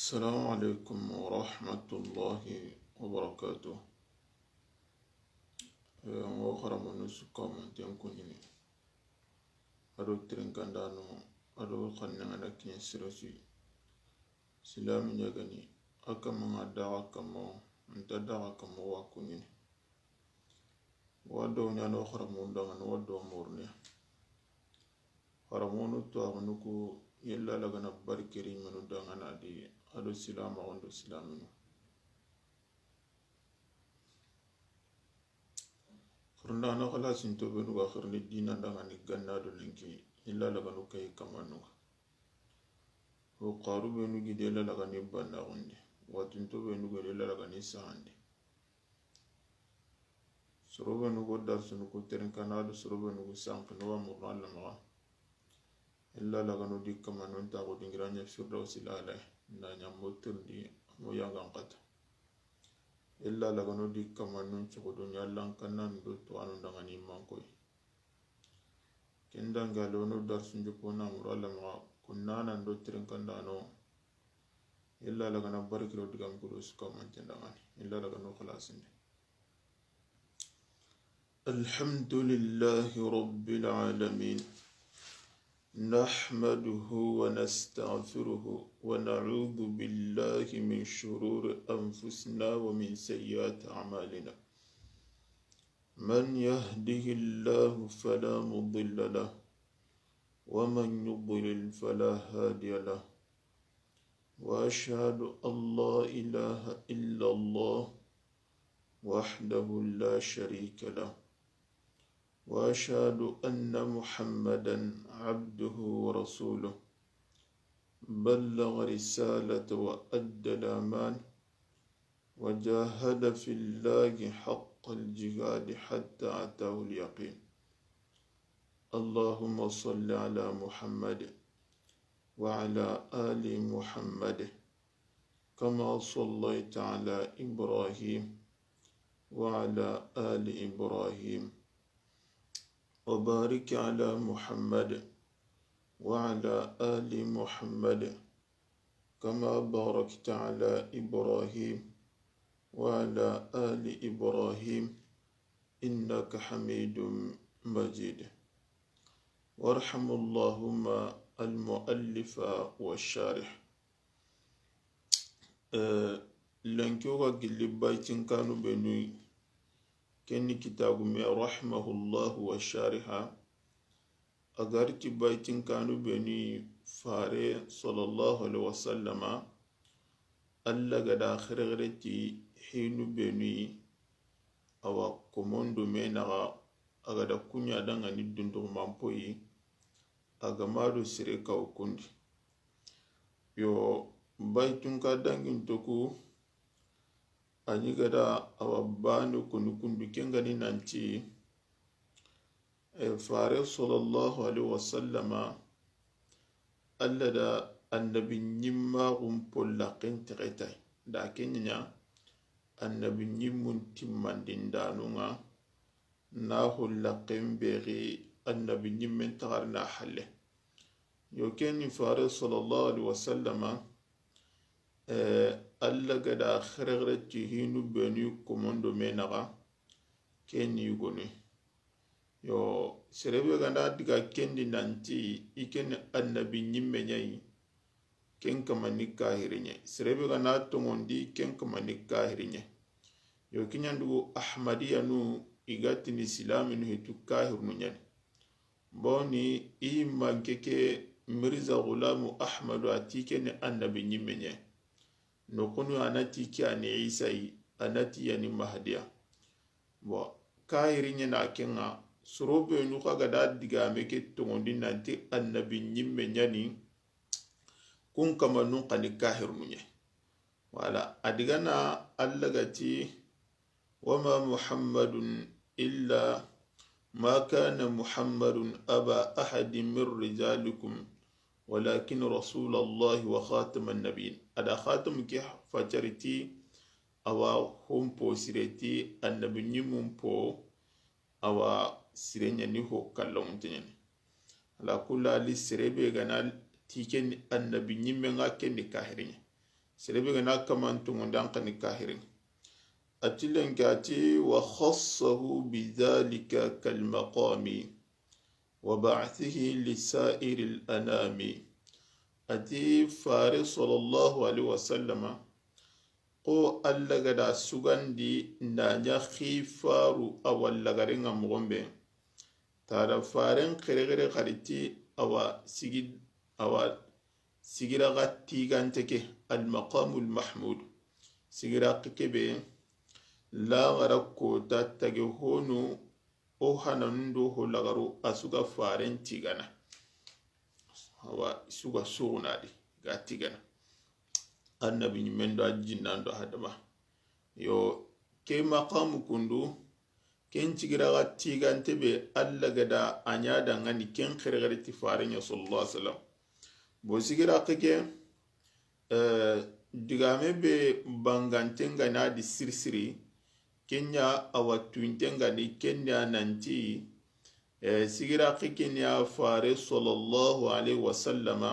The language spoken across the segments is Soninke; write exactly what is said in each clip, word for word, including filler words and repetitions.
Assalamu alaikum wa rahmatullahi wa barakatuh. Eh, ngo xaramonu su kamanten kuɲini. Ado tirinkandano, ado xannengana kiɲe sirasi. Silami ɲagani, a kamanga daga kamo, nta daga kamo wa kuɲini. Wa do ɲano xaramonu dangana, wa do morne. Xaramonu to axunu ku yella lagana barikeri menu dangana di, ado silama ondo silaminu. Xirindano xalasinto benu ga xirini dina dangani ganna do lenki, illa laganu kayi kamanunga. O xaru benu gide illa lagani bannaxundi, watunto benu gede illa lagani sahandi. Soro benu go darsunu ku terinkana do soro benu go sanqini wa murna lamaxa. Illa lagano di kama non taxu dingira ɲa Firdawsi lala, na ɲa motirndi mo yangan kata. Illa lagano di kama non coxodo ɲa lankannan do tuwanu dangani mankoy. Kendanga lono darsun jopo na mura lamaxa kunnanan do tirinkandano. Illa lagana barikiro digam kudo su kamanten dangani. Illa lagano xalasinde. الحمد لله رب العالمين. نحمده ونستغفره ونعوذ بالله من شرور أنفسنا ومن سيئات أعمالنا. من يهده الله فلا مضل له، ومن يضلل فلا هادي له. وأشهد أن لا إله إلا الله وحده لا شريك له، وأشهد أن محمدا عبده ورسوله، بلغ رسالة وأدى الأمانة، وجاهد في الله حق الجهاد حتى أتاه اليقين. اللهم صل على محمد وعلى آل محمد كما صليت على إبراهيم وعلى آل إبراهيم وبارك على محمد وعلى آل محمد كما باركت على إبراهيم وعلى آل إبراهيم إنك حميد مجيد. وارحم اللهم المؤلف والشارح. Eh, lenki wo ga gilli baytinkanu benu yi, kenni kitabu me rahimahullahu wa shariha. A ga ri ti baytinkanu benu yi, fare sallallahu alaihi wasallama, Alla ga da xerexere ti hinu benu yi, awa komondo me naxa, a ga da kuɲa dangani dunduxumanpo yi, a ga ma do sere kawo kundi. Yo, baytunka danginto ku, a ɲi ga da awa bane koni kundu, ken ga ni nanti, e, fare sallallahu alaihi wasallama, Alla da annabi ɲimmaxun po laxen texe tay, da ken ɲa annabi ɲimmun timmandindanun ŋa, na ho laxen bexi annabi ɲimmen taxarina halle. Yo, ken ni fare sallallahu alaihi wasallama, eh, Alla ga da xerexere ti hinu benu komondo me naxa, ken ni yugonu. Yo, sere be ga na diga ken di nanti i ken annabi ɲimme ɲa yi, ken kama ni kahiri ɲa yi. Sere be ga na tongondi, ken kama ni kahiri ɲa yi. Yo, kiɲandugu Ahmadiyanu, i ga tini silaminu hitu kahirunu ɲa ni. Boni, i manke ke Mirza Gulamu Ahmadu, a ti ke ni annabi ɲimme ɲa yi. Noxunu a na ti ke a ni Isa yi, a na ti ya ni Mahdiya. Bon, kahiri ɲa na ken ŋa, soro benu xa ga da digame ke tongondi nanti annabi ɲimme ɲa ni, kun kama nun xa ni kahirunu ɲa. Wala, a diga na Alla ga ti, وما محمد إلا ما كان محمد أبا أحد من رجالكم ولكن رسول الله وخاتم النبيين. A da khatam ke facari ti, awa hompo sire ti, annabi ɲimmun po, awa sire ɲa ni ho kallawunte ɲa ni. Ala kulli hali, sere be ga na ti ken annabi ɲimme ŋa, ken ni kahiri ɲa. Sere be ga na kaman tunŋundi an xa ni kahirin. A ti lenki a ti, وخصه بذلك كالمقام وبعثه لسائر الأنام. A ti fare sallallahu alaihi wasallama, ko Alla ga da sugandi na ɲa xifaru a wa lagaren ŋa moxon be. Tada faren xerexere xariti a wa sigi, a wa sigira ga tigante ke, المقام المحمود. Sigira ke be, laxara kota tage honu, o hananu do ho lagaru, a su ga faren tigana. Awa, i su ga suxunadi ga tigana. Annabi ɲimmen do a jinnan do hadama. Yo, ke maqamu kundu, ken sigira ga tigante be Alla ga da a ɲa dangani ken xerexere ti faren ŋa sallallahu alaihi wasallam. Bo sigira ke ke, eh, digame be banganten ga na di sirisiri, ken ɲa a wa tunten ga ni ken ɲa nanti, eh, sigira ke ke ni a fare sallallahu alaihi wasallama,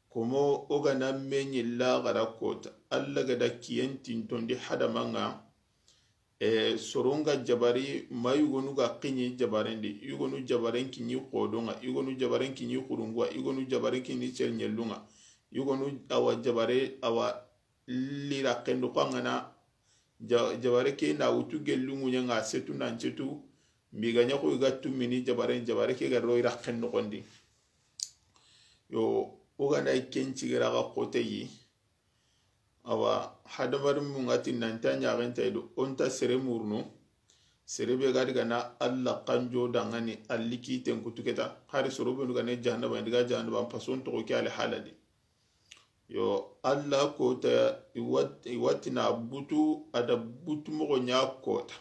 komo o ga na me ɲi laxara kota, Alla ga da kiyen tintondi hadama ŋa, e, soron ga jabari ma yugonu ga kiɲi jabaren di, yugonu jabaren kiɲi xodon ŋa, yugonu jabaren kiɲi xurungu wa, yugonu jabaren kiɲi sel ɲellun ŋa, yugonu awa jabare awa lira kendo ko an ga na ja-, jabare ke na wutu gellungu ɲa ŋa setu nan setu, mbi ga ɲa ko i ga tumini jabare, jabare ke ga ro ira kendo kondi. Yo, o ga na ken sigira ga kote yi. Awa, hadamarenmu ŋa ti nanta ɲaxenta i do, o nta sere murunu, sere be ga di ga na Alla kanjo dangani, alli kiten kutu keta, hari soro be nu ga ne jahannaba, i ndi ga jahannaba, n pason toxo ke ali haladi. Yo, Alla kota, i wat-, i watina butu, a da butu moxo ɲa kota.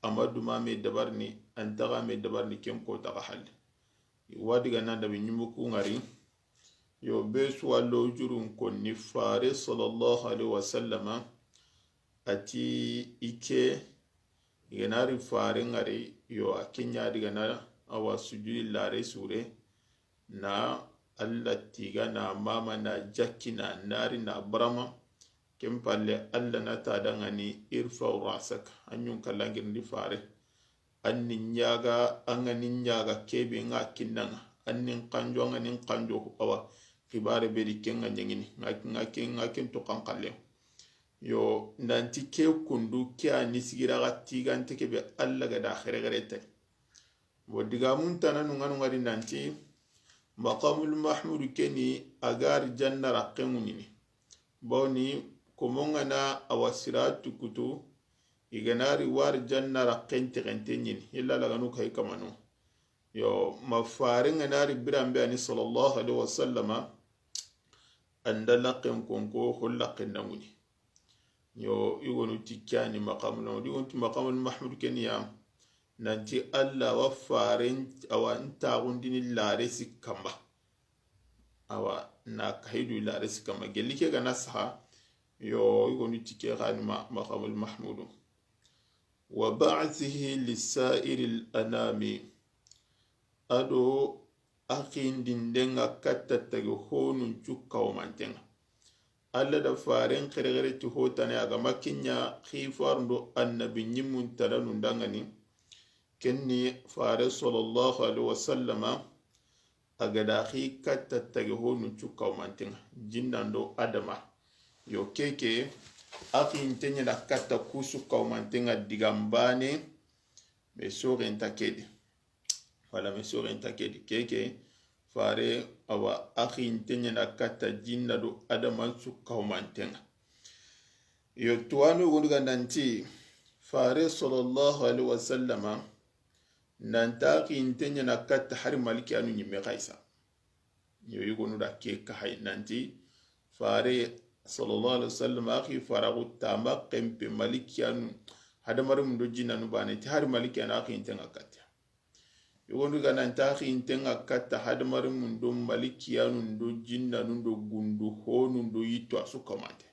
Ama duma me dabarini, an taxa me dabarini ken kota ga halle. Wadi ga na dabi ɲimuku ŋari. Yo, be suwa lo jurun konni fare sallallahu alaihi wasallama. A ti i ke, i ga na ri fare ŋari, yo, a ke ɲa di ga na awa sujudi lare sure, na Alla tiga na mama na jakki na nari na barama. Ken palle Alla na ta dangani, ارفع رأسك, an ɲun kallangirindi fare. An ni ɲaga, an ga ni ɲaga kebe ŋa kinna ŋa, an ni kanjo, an ga ni kanjo, awa, xibare be di ken ŋa ɲeŋini, ŋa, ŋa ken, ŋa ken to kankalle. Yo, nanti ke kundu, ke a ni sigira ga tigante ke be Alla ga da xerexere tay. Wo digamun tananu ŋa nu ŋari nanti, Maqamul Mahmudu ke ni a ga ri janna raqqen ŋuɲini. Bawni, komo ŋa na awa sira tukutu, i ga na ri wari janna raqqen texente ɲini, illa laganu kay kamanu. Yo, ma fare ŋa na ri biranbe ani sallallahu alaihi wasallama, an da laqqen konko, ho laqqen da ŋuɲi. Yo, i gonu ti ke a ni maqamul, i gonu ti maqamul Mahmud ke ni ya, nanti Alla wa faren, awa n taxundini lare sikkanba. Awa, na kahidu lare sikkanba. Gelli ke ga na saha, yo, i gonu ti ke xa ni ma-, maqamul Mahmudu. وبعثه لسائر الأنام. A do a xindinden ŋa katta tage honun cu kawmanten ŋa. Alla da faren xerexere ti hotane a ga ma ke ɲa xifarundo annabi ɲimmun talanun dangani. Ken ni fare sallallahu alaihi wasallama, a ga da xi katta tage honun cu kawmanten ŋa, jinnan do adama. Yo, ke ke, a xinte ɲa na katta kusu kawmanten ŋa digan bane, me soxen ta ke di. Wala me soxen ta ke di. Ke ke, fare, awa, a xinte ɲa na katta jinna do adama su kawmanten ŋa. Yo, tuwanu gonu ga nanti, fare sallallahu alaihi wasallama, nanta xinte ɲa na katta hari malikiyanu ɲimme xaysa. Yo, i gonu da ke kahay nanti, fare sallallahu alaihi wasallam, a xi faraxu tama kempe malikiyanu, hadamarenmun do jinnanu bane, ti hari malikiyanu a xinten ŋa katta. I gonu ga nanta xinten ŋa katta hadamarenmun do malikiyanun do jinnanun do gundu honun do yitto a su kamante.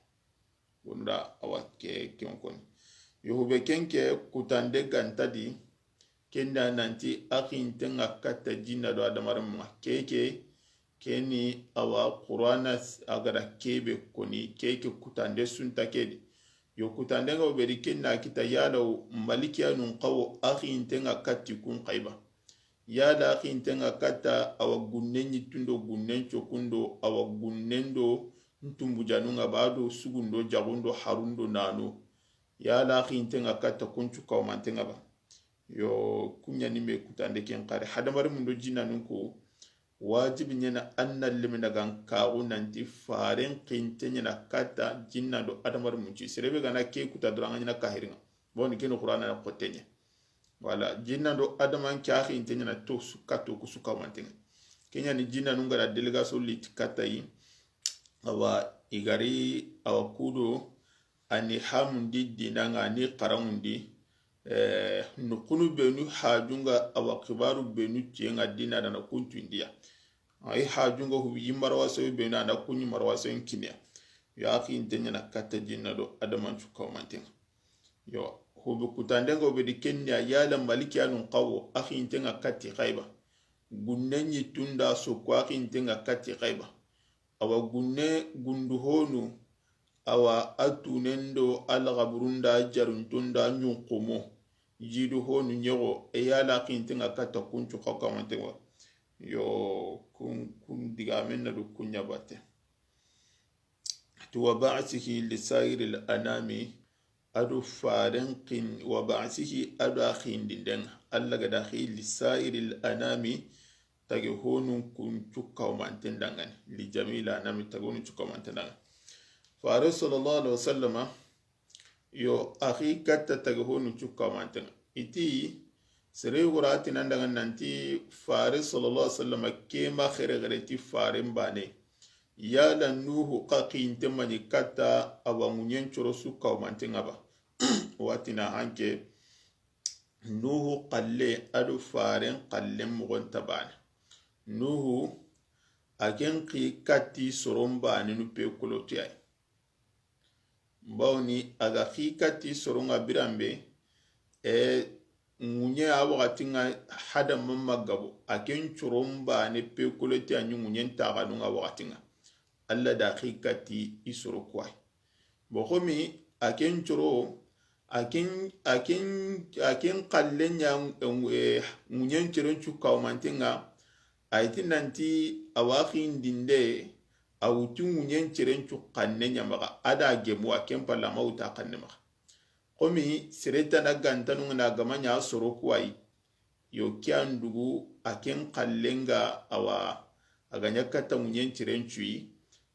Gonu da awa ke ken koni. Yo, hube ken ke kutande ganta di, ken da nanti a xinten ŋa katta jinna do adamarenmun ŋa. Ke ke, Keni awa Qur'ana s-, a ga da kebe koni, ke ke kutande sunta ke di. Yo kutande nga wo be di ken na kita yalaw malikiyanun xawo a xinte nga katti kun xayba. Yala a xinte nga katta awa gunnen yittundo, gunnen cokundo, awa gunnen do ntumbujanu nga ba do sugundo, jagundo, harundo nano. Yala a xinte nga katta kuncu kawmante nga ba. Yo, kunyani me kutande ken xare. Hadamari mundo jinnanun ko, wajibi ɲana an na lemina gan kaxu nanti faren xinte ɲana katta jinna do adamari munci. Serebe gana ke kuta doranga ɲana kahiringa. Boni keni Qur'ana na xotenye. Wala, jinna do adaman ke a xinte ɲana to su kato ku su kawantenga. Kenyani jinnanun ga da délégation liti katta yi. Awa, i gari, awa kudo, ani hamundi dinanga, ani xarangundi, eh, nukunu benu hajunga, awa xibaru benu tiyenga dina dana kuntu indiya. Ay hajunga hu yi marwaso benu ana kunyi marwaso kiniya. Yo a xinte ɲana katta jinna do adaman cu kawmantenga. Yo, hobe kutande nga wo be di kenya yala malikiyanun xawo a xinte nga katti xayba. Gunnen yittunda sokko a xinte nga katti xayba. Awa gunne gundu honu, awa a tunen do alxaburunda jaruntunda ɲunxumo. Jidu honu ɲogo, e yala xinte nga katta kuncu xakamantenga. Yo, kun, kun digamen na du kunya batte. Ti wa ba'sihi li sa'iril anami, ado faren xin, wa ba'sihi, ado a xindinden, Allah ga da xi li sa'iril anami, tage honun kun cukawmanten dangani, li jamil anami, tage honun cukawmanten dangani. Fare sallallahu alaihi wasallama, yo, a xi katta tage honun cukawmanten. Iti, sere wurati nan daga nanti fare sallallahu alaihi wasallama ke ma xere xere ti faren bane. Yala Nuhu xa xinte mani katta awa ŋuɲen coro su kawmanten ŋa ba? Watina hanke Nuhu xalle ado faren xallen moxon ta bane. Nuhu a ken xi katti soron banenu pe kolotiyay. Bawni a ga xi katti soron ŋa biranbe, e, ŋuɲe a waxati ŋa hadama ma gabo, a ken coron bane pe kolotiya ɲi ŋuɲen taxanu ŋa waxati ŋa. Allah da xi katti i soro kuway. Bo xomi a ken coro, a ken, a ken, a ken xallen ɲa, e, ŋuɲen ceren cu kawmanten ŋa, a yi ti nanti a wa xindinde, a wuti ŋuɲen ceren cu xanne ɲa maxa, a da gemu a ken palla ma wuta xanne maxa. Xomi sere tana gantanu ŋa na gama ɲa soro kuway. Yo ke an dugu a ken xallen ŋa awa a ga ɲa katta ŋuɲen ceren cuyi,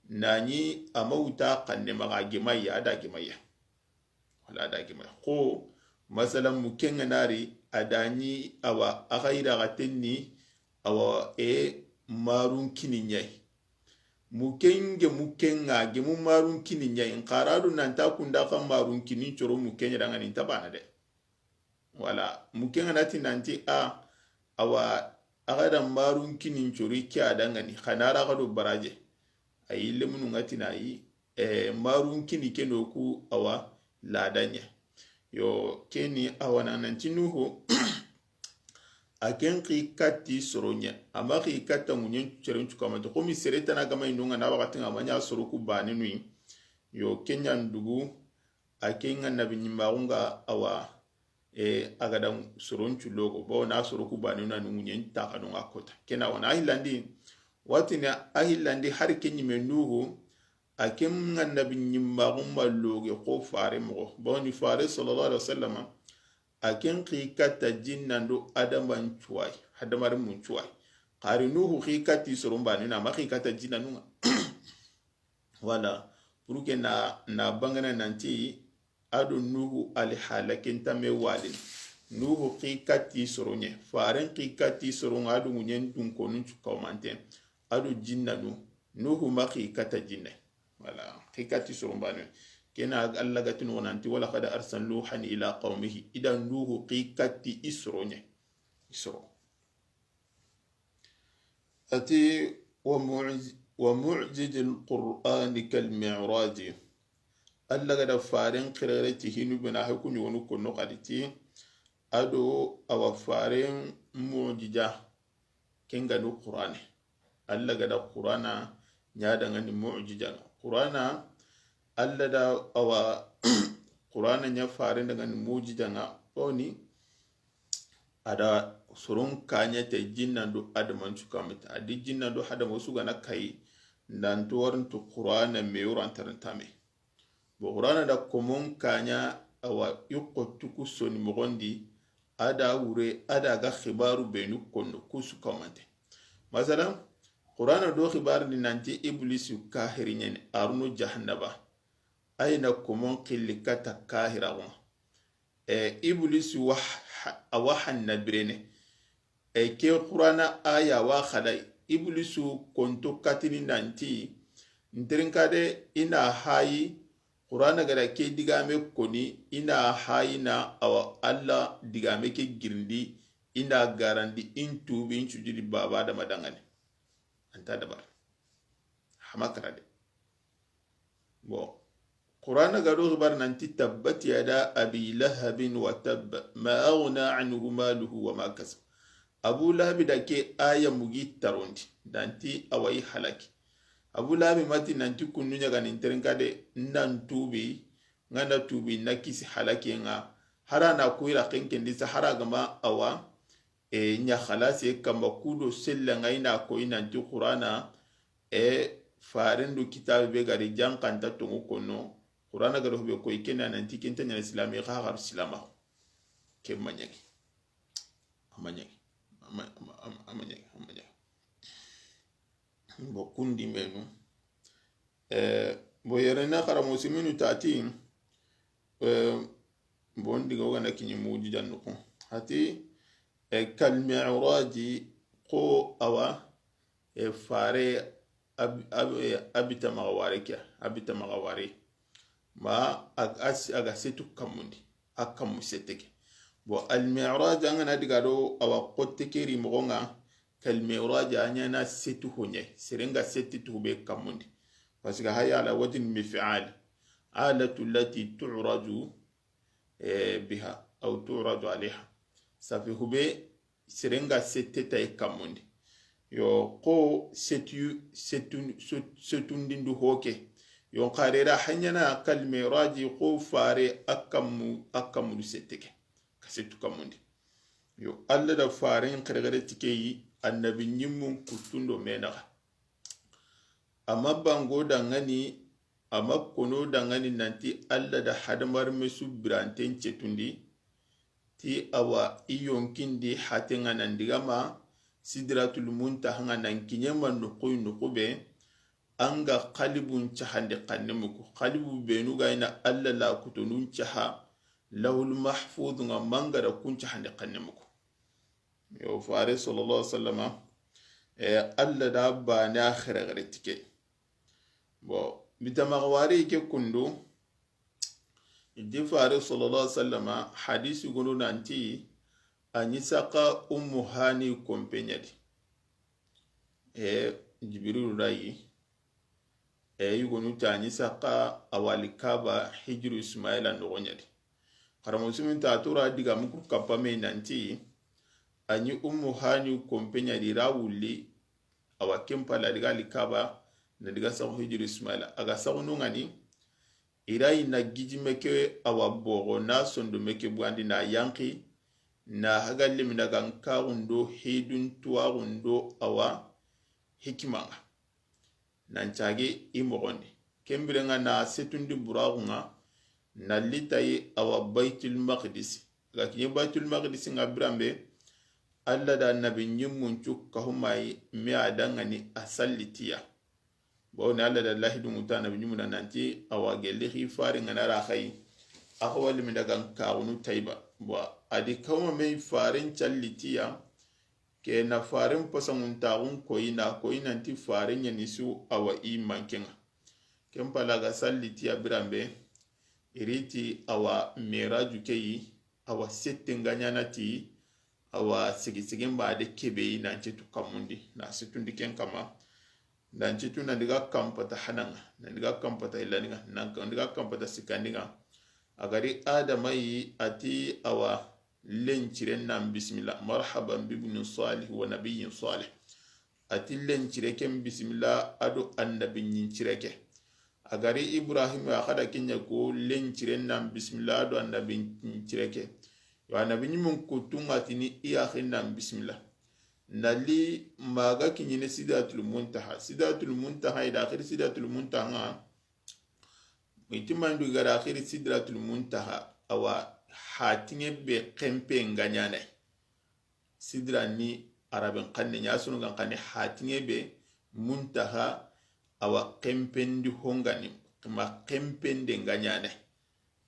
na ɲi a ma wuta xanne maxa a gemaya, a da gemaya. Wala a da gemaya. Xo, masalan, mu ken ŋa nari, a da ɲi awa, a xa yira xa tenni, awa, e marun kini ɲay. Mu ken ge mu ken ŋa, ge mu marun kini ɲay. Nxaradu nanta kunda xa marun kini coro mu ken ɲa dangani nta bana de. Wala, mu ken ŋa na ti nanti a, awa, a ga da marun kini cori ke a dangani, xa na ra xa do baraje. A yi lemunu ŋa ti na yi, e, marun kini ke no ku awa ladaɲe. Yo, keni awa na nanti Nuhu, a ken xi katti soro ɲa, a ma xi katta ŋuɲen ceren cukamante. Xomi sere tana gama yi no ŋa na waxati ŋa a ma ɲa soro ku banenu yi. Yo, ken ɲa ndugu, a ken ŋa nabi ɲimaxu ŋa awa, e, a ga da soron cu logo, bawo na soro ku bane na ni ŋuɲen taxanu ŋa kota. Kena wana a hillandi, watini a hillandi hari ke ɲime Nuhu, a ken ŋa nabi ɲimaxu ma loge xo fare moxo. Bawo ni fare sallallahu alaihi wasallama, a ken xi katta jinnan do adaman cuway, hadamari mun cuway. Xari Nuhu xi katti soron bane na ma xi katta jinnanu ŋa. Wala, pour que na, na bangana nanti, ado Nuhu ali hala kenta me walin. Nuhu xi katti soro ɲe, faren xi katti soro ŋa ado ŋuɲen dun konun cu kawmanten. Ado jinnanu, Nuhu ma xi katta jinne. Wala, xi katti soro mbane. Kena Allah ga ti no nanti, wala qad arsalna Nuhan ila qawmihi. Ida Nuhu xi katti i soro ɲe. I soro. Ati, wa mu'j-, wa mu'jizil Qur'ani kal mi'raji. Allah ga da faren xerere ti hinu bena hay ku ɲogonu konno xadi ti, ado awa faren mu'jiza ken ga ni Qur'ane. Alla ga da Qur'ana ɲa dangani mu'jiza ŋa. Qur'ana, Alla da awa Qur'ana ɲa fare dangani mu'jiza ŋa. Bawoni a da soron kaɲa te jinnan do adaman cukamita. A di jinnan do hadama su ga na kayi, ndanto warinto Qur'ana me yoran tarantame. Bo Qur'ana da komon kaɲa awa i xottu ku soni moxondi, a da wure, a da ga xibaru benu konno ku su kamante. Masalan, Qur'ana do xibaru ni nanti Iblisu kahiri ɲeni, arunu jahannaba. Ay na komon xilli kata kahira ŋo. E, Iblisu wa ha-, a wa hanna birene. E, ke Qur'ana aya wa xalai. Iblisu konto katini nanti, nterinka de ina hayi, Qur'ana ga da ke digame koni, ina hayi na awa Alla digame ke girindi, ina garandi in tubi in sujudi baba da madangani. Anta dabar. Hama kara de. Bon, Qur'ana ga do xibar nanti, "Tabbat yada abi lahabin wa tabb, ma aghna anhu maluhu wa ma kasab." Abu Lahabi da ke aya mugi tarondi, nanti a wa i halaki. Abu Lahabi mati nanti kunnu ɲa ga ni nterinka de, ndan tubi, ŋa na tubi, na kisi halaki ŋa. Hara na kuira kenkendi sa hara gama awa, e, ɲa xalase kamba kudo sella ŋa ina koyi nanti Qur'ana, e, farendu kitabe be gari jankanta tongu konno, Qur'ana garo be koyi kena nanti kenta ɲana silami xa xaru silama. Ke maɲagi. A maɲagi. A ma-, a ma-, a ma-, a maɲagi. A maɲagi. Bo kundi menu. Eh, bo yerena xara musiminu tati, eh, bon diga wogana kiɲi mujidan nuku. Hati, eh, kal mi'raji ko awa, eh, fare ab-, ab-, eh, abita maxa ware kya, abita maxa ware. Ma ag-, as-, aga setu kamundi, a kamu setege. Bon, al mi'raj an gana diga do awa kotte keri moxo ŋa, kal mi'raj a ɲana setu hoɲe, serenga setti tu be kamundi. Parce que hayya ala wajin mif'al, alatu lati tu'raju, eh, biha, aw tu'raju alaiha. Safi hube serenga sette tay kamundi. Yo, ko setu, setu, set-, setundindu hoke. Yo, xarera hanyana kal mi'raji ko fare a kamu, a kamu setteke. Ka setu kamundi. Yo, Alla da faren xerexere tikeyi, annabi ɲimmun kuttundo menaxa. Ama bango dangani, ama kono dangani nanti Alla da hadamar mesu biranten cetundi, ti awa i yonkindi hatenga nan digama Sidratul Muntaha nga nan kiɲe ma nuxuy nuxube, anga xalibun cahande xanne muku. Xalibu benu ga ina Alla la kutonun caha, Lahul Mahfuz nga mangara kun cahande xanne muku. Yo, fare sallallahu alaihi wasallama, eh, Alla da bane a xerexere tike. Bon, bitamaxa wari ke kundu, idi fare sallallahu alaihi wasallama, hadisi gunu nanti, a ɲi saka Ummu Hani kompe ɲadi. E, Jibrilu rayi, e, yugonu ta ɲi saka awali kaba Hijru Ismaila noxo ɲadi. Xara musumin ta tora diga muku kappa me nanti, a ɲi Ummu Hani kompe ɲadi ra wulli, awa kempa la diga ali kaba, na diga saxu Hijru Ismaila. Aga saxu nungani, irayi na gijime ke awa boxo, na sondome ke bugandi, na yanki, na hagallimina gan kaxundo, hidun tuwaxundo, awa hikimanga. Nan cage i moxondi. Kembirenga na setundi buraxunga, na litayi awa Baitul Maqdis. Ga kiɲe Baitul Maqdis nga biranbe, Alla da nabi ɲimmuncu kahumayi me a dangani a sallitiya. Bawo ni Alla da lahidun wuta nabi ɲimuna nanti awa gelli xi fari ngana ra xayi. Axa walli mi daga kaxunu Taiba. Bon, a di kawma me faren callitiya, ke na faren pasangun taxun koyi na koyi nanti faren ɲani su awa i mankenga. Ken pala ga sallitiya biranbe, iriti awa meraju keyi, awa sette nga ɲana ti, awa sigi sigi mba de kebe yi nan cetu kamundi, na situndi ken kama. Nan cetu nan diga kampata hananga, nan diga kampata ilaninga, nan diga kampata sikandinga. Agari Adama yi ati awa lenciren nan bismillah, marhaban bibni salih wa nabiyyin salih. a ti lencire ken bisimilla a do annabi ɲincire ke. A gari Ibrahim ya xa da ken ɲa ko lencire nan bisimilla a do annabi ɲincire ke. Yo annabi ɲimun kutunga tini i yaxin nan bisimilla. Na li maxa kiɲene Sidratul Muntaha. Sidratul Muntaha, i da xiri Sidratul Muntaha ŋa. I ti mandu ga da xiri Sidratul Muntaha, awa, hatiŋe be xenpe nga ɲaana yi. Sidra ni Arabin xanne ɲa, sunu gan xanne hatiŋe be. Muntaha, awa, xenpendi hongani, ma xenpende nga ɲaana yi.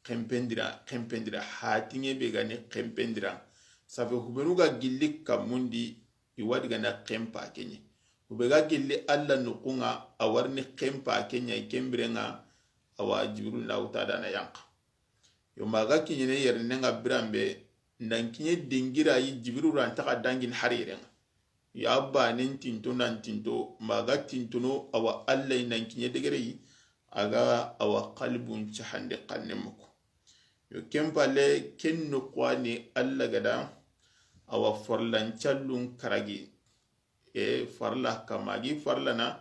Xenpendira, xenpendira, hatiŋe be gani xenpendira. Safe hubenu ga gilli kammundi, i wa di gana xenpa keɲe. Hube ga gilli Alla nuxunga, a warini xenpa keɲa, i kenbirenga, awa Jibril na wuta dana yanka. Yo maxa kiɲene yerinenga biranbe, nan kiɲe dingira yi Jibril ran taxa dangin har yerenga. Ya banen tinto nan tinto, maxa tintono awa Alla yi nan kiɲe degere yi, a ga awa xalibun cahande xanne muku. Yo ken palle ken noxuwani Alla gada awa farlancallun karagi. E farla kama gi farlana,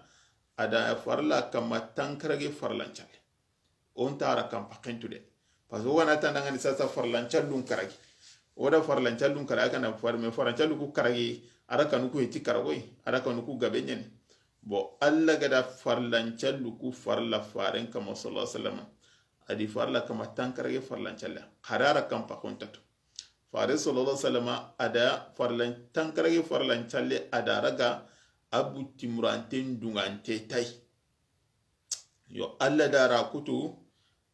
a da farla kama tankarage farlancalle. O nta ara kan paxentu de. Parce que o gana tandangani sasa farlancallun karagi. O da farlancallun karagi kana farme farlancallu ku karagi, ara kanu ku heti karagoy, ara kanu ku gabe ɲani. Bon, Alla gada farlancallu ku farla faren kama sallallahu alaihi wasallam. A di farla kama tankarage farlancalle. Xarara kan paxontatu. Fare sallallahu alaihi wasallam a da farlan tankarage farlancalle a da raga a butti muranten dungante tay. Yo Alla da ra kutu,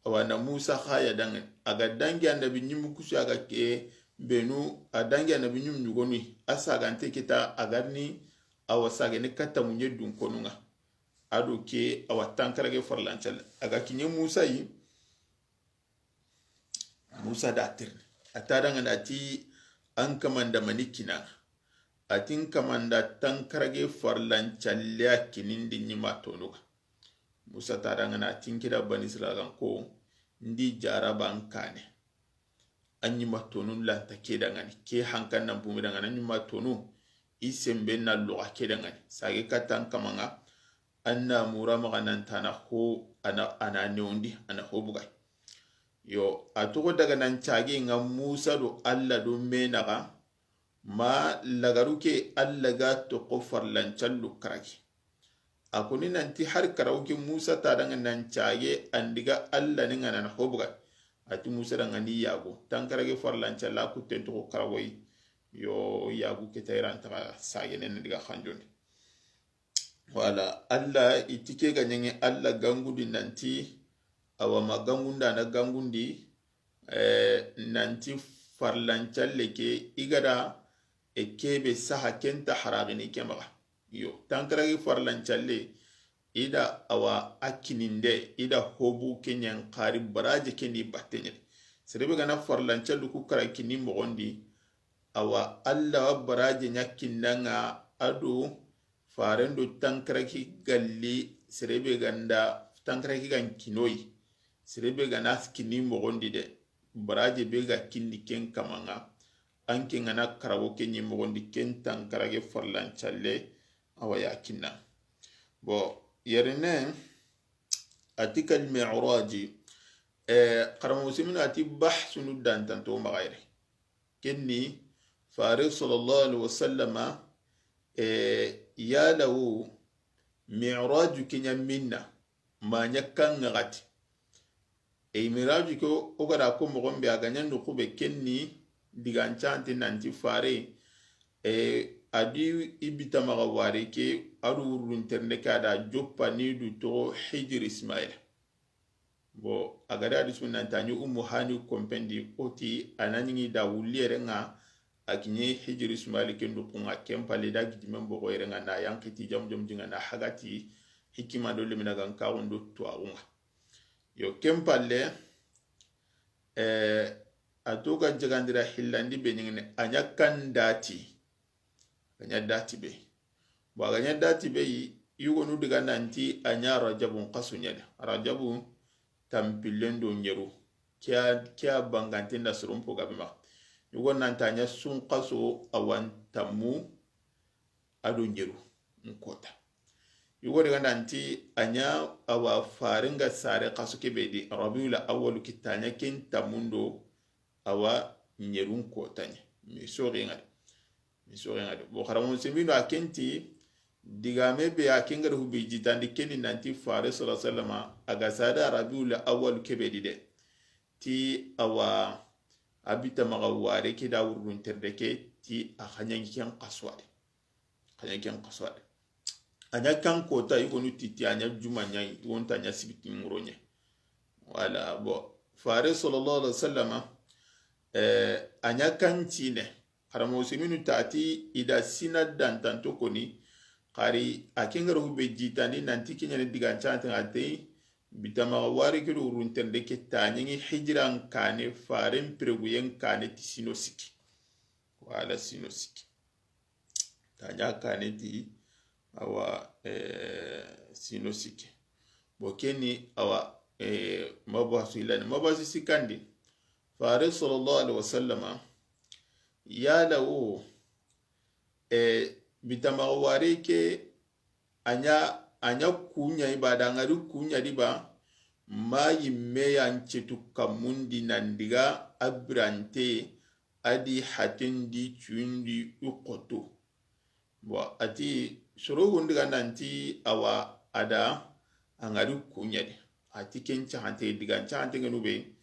awa na Musa xaya dangi, a ga dangi annabi ɲimu kusu a ga ke benu, a dangi annabi ɲimu ɲugonu, a sagante kita a garni, awa sagene katta muɲe dun konunga. A do ke awa tankarage farlancalle a ga kiɲe Musa yi. Musa da tirni. A ta dangana a ti an kamanda mani kinanga. A ti n kamanda tankarage farlancalleya kinindi ɲima tonuga. Musa ta dangana a ti n kida Bani Israila gan ko ndi jaraba n kane. A ɲima tonu lanta ke dangani. Ke hankan nan pumi dangana a ɲima tonu. I sembe na loga ke dangani. Sage katan kamanga. An na mura maxa nan tana ho, ana, ana newondi, ana ho bugay. Yo, a toxo daga nan cage nga Musa do Alla do menaxa, ma lagaru ke Alla ga toxo farlancallu karagi. A koni nanti har karawu ke Musa ta danga nan cage andiga Alla ni nga nan ho bugay. A ti Musa danga ni yago, tankarage farlancalla kutten toxo karagoyi. Yo, yagu ke tayran taxa sagene na diga xanjondi. Wala Alla i ti ke ga ɲeŋe Alla gangudi nanti, awa ma gangunda na gangundi, eh, nanti farlancalle ke i gada e kebe saha kenta haragini ke maxa. Yo, tankaragi farlancalle i da awa a kininde, i da hobu ke ɲan xari baraje ke ni batte ɲani. Serebe gana farlancallu ku kara kini moxondi, awa Alla wa baraje ɲa kinnanga a do farendo tankaraki galli serebe ganda tankaraki gan kinoyi. Serebe gana kini moxondi de, baraje be ga kindi ken kamanga, an ke ngana karago ke ɲi moxondi ken tankarage farlancalle, awa ya kinna. Bon, yerine a ti kal mi'raji, eh, xaramo simina a ti bahsunu dantanto maxayre. Kenni fare sallallahu alaihi wasallama, eh, yalawu mi'raju kenya minna, ma ɲa kan ŋaxati. E miraju ke o gada ko moxon be a ga ɲa noxu be kenni digancante nanti fare, e a di i bita maxa wari ke a do wurun ternde ke a da joppa ni du toxo Hijri Ismaila. Bon, a gada di sunna nta ni Ummu Hani kompendi oti a na ɲi da wulli yere ŋa a kiɲe Hijri Ismaila ken du kunga ken pale da gidimen bogo yere ŋa na yankiti jam jom jinga na hagati hikima do lemina gan kaxun do tuwaxu ŋa. Yo, ken palle, eh, a to ga jagandira hillandi be ɲingini, a ɲa kan dati, a ɲa dati be. Bon, a ga ɲa dati be yi, yugonu diga nanti a ɲa Rajabun xasu ɲa de. Rajabu tampillen do ɲeru. Kiya, kiya bangante na soron po gabe ma. Yugo nanti a ɲa sun xaso a wan tammu a do ɲeru. n kota. Yugo daga nanti a ɲa a wa faren ga sare xasu kebe di Rabiul Awwal kitta, a ɲa ken tamundo a wa ɲerun kota ɲa. Mi soxe ŋa di. Mi soxe ŋa di. Bo xaranmoxo Usaymin a ken ti, digame be a ken ga da hube jitandi ken ni nanti fare sallallahu alaihi wasallama a ga sada Rabiul Awwal kebe di de. Ti a wa a bita maxa ware ke da wurdun terde ke ti a xaɲangi ken xasuwa de. Xaɲangi ken xasuwa de. A ɲa kan kota, i gonu titi a ɲa juma ɲa, i gonu ta ɲa sibiti ŋuro ɲa. Wala, bon, fare sallallahu alaihi wasallama, eh, a ɲa kan cine. Xaranmoxo Usaymin tati i da sina dantanto koni, xari a ken ga da hube jitandi nanti ken ɲa ni digan cante ŋa te, bita maxa ware ke do wurdun terde ke ta ɲangi hijiran kane, faren pereguyen kane ti sino sikki. Wala sino sikki. Ta ɲa kane ti a wa, eh, sino sikki. Bo ken ni a wa, eh, mabasu ilani. Mabasu sikkandi. Fare sallallahu alaihi wasallama, yala wo, eh, bita maxa ware ke a ɲa, a ɲa kuɲa i ba da ŋari kuɲa di ba, ma yimme yan cetu kammundi nan diga a birante, a di hatendi cuyundi i xoto. Bon, a ti soro hundi ga nanti a wa a da a ŋari kuɲa di. A ti ken caxante, digan caxante ŋenu be,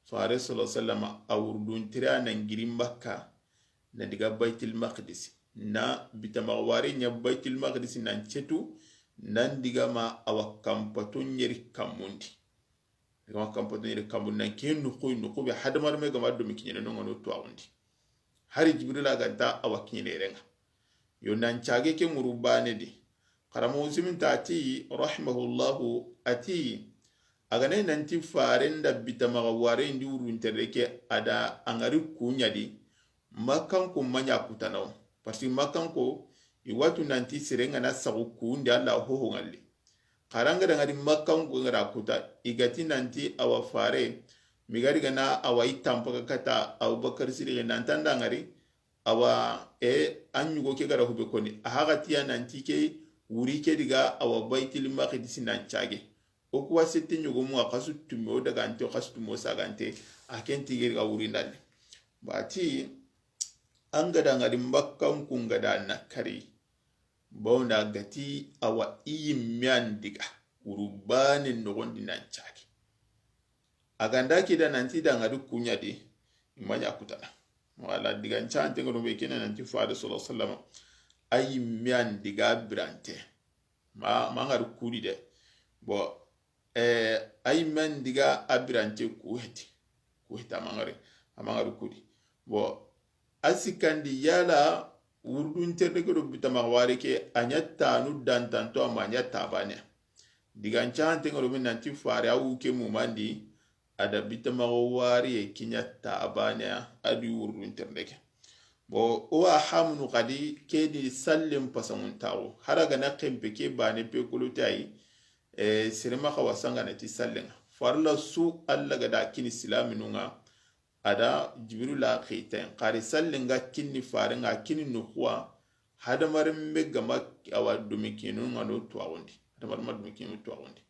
fare sallallahu alaihi wasallama a wurdun tire a nan giri Makka, na diga Baitul Maqdis, na bita maxa ware ɲa Baitul Maqdis nan cetu, nan diga ma a wa kanpato ɲeri kammundi. Diga ma kanpato ɲeri kammundi nan ke nuxu, nuxu be hadamarenme ga ma do mi kiɲene no ŋa no tuwaxundi. Hari Jibrila ga nta a wa kiɲene renga. Yo nan cage ke ŋuru bane di. Xaranmoxo Usaymin tati rahimahullahu a ti, a ga na nanti faren da bita maxa ware ndi wurdun terde ke a da a ŋari kuɲa di, Makkanko ma ɲa kutana wo. Parce que Makkanko, i wa tu nanti sere ŋa na saxu kundi Alla hoho ŋalli. Xara ŋa da ŋari Makkanko ŋa ra kuta, i ga ti nanti a wa fare, mi ga ri ga na a wa i tanpaga kata Abubakar Sidiki nan tanda ŋari, a wa, e, an ɲugo ke ga da hube koni. A haxa tiya nanti ke wuri ke diga a wa Baitul Maqdis nan cage. O kuwa sette ɲogomu a xasu tumme, o dagante, o xasu tumme, o sagante, a ken tigiri ga wurindande. Ba ti, an ga da ŋari Makkankun ga da na kari, bawna gati a wa i yimme an diga, wuru bane noxondi nan cage. A ga nda ke da nanti da ŋari kuɲa di, i ma ɲa kutana. Wala digan cante ŋa no be kene nanti fare sallallahu alaihi wasallama a yimme an diga birante. Ma, ma ŋari kudi de. Bon, eh, a yimme an diga a birante ku heti. Ku heti a ma ŋari, a ma ŋari kudi. Bon, a sikkandi yala wurdun terde ke do bita maxa ware ke a ɲa tanu dantanto a ma ɲa tabane. Digan cante ŋa do be nanti fare a wu ke mumandi, a da bita maxa ware ke ɲa tabane a di wurdun terde ke. Bon, o wa hamunu xadi ke di sallen pasanguntaxu. Hara ga na xenpe ke bane pe kolotayi, eh, sere maxa wa sangana ti sallen ŋa. Farla su Alla ga da kini silaminun ŋa, a da Jibrila xiten. Xari sallen ga kini faren ŋa, kini nuxuwa, hadamarenme ga ma a wa domi kinun ŋa no tuwaxundi. Hadamarenme domi kinun tuwaxundi.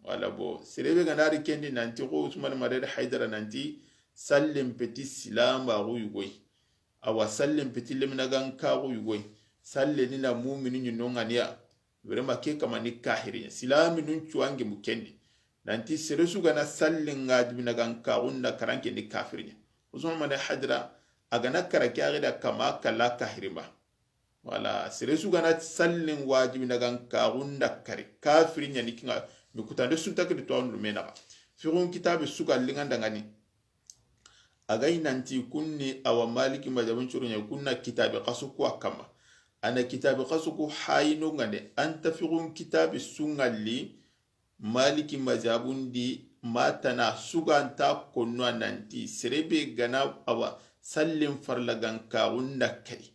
Wala bo, sere be ga na ri kendi nanti xo Usman Madad Haidara nanti sallen peti silamaxu yugoyi. A wa sallen peti leminagankaxu yugoyi. Sallen ni na mumini ɲi no ŋaniya. Vraiment ke kama ni kahiriɲa. Silaminun cuwange mu kendi. Nanti sere su ga na sallen ŋa dibinagankaxun na karanke ni kafiriɲa. Usman Madad Haidara a ga na kara ke a ga da kama kala kahirimba. Wala, sere su ga na sallen wajibinagankaxun da kari. Kafiriɲa ni kinga, mi kutande su nta ke di tuwandu me naxa. Fiqhun kitabe su ga linganda ŋani. A ga i nanti kunni a wa Maliki mazhabun curuɲa kunna kitabe xasu ku a kama. A na kitabe xasu ku hayinu ŋande. An ta fiqhun kitabe su ŋalli Maliki mazhabun di ma tana su ga nta konno a nanti sere be ga na a wa sallen farlagankaxun da kari.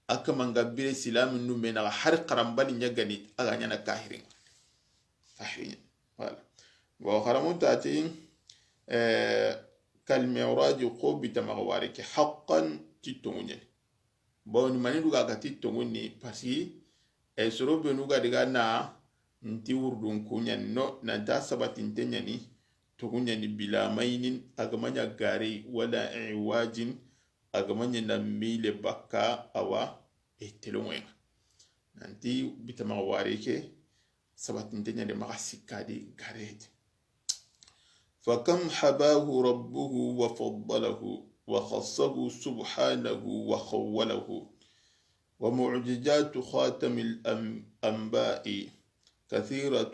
A kama nga bire silamin nu me naxa hari xaranbali ɲa gani a ga ɲana kahirin. Kahirin. Voilà. Bon, xaramun tati, eh, kal mi'raji xo bita maxa wari ke haqqan ti tonŋu ɲani. Bon, mani duga ga ti tonŋu ni parce que, E soro benu ga diga na nti wurdun kuɲani no, nanta sabatinte ɲani, togu ɲani bila maynin, a ga ma ɲa gari, wala iwajin, a ga ma ɲa na mile bakka awa e teloŋoyen ŋa. Nanti bitamaxa ware ke sabatinte ɲani maxa sikka di gareti. فكم حباه ربه وفضله وخصه سبحانه وخوله، ومعجزات خاتم الأنباء كثيرة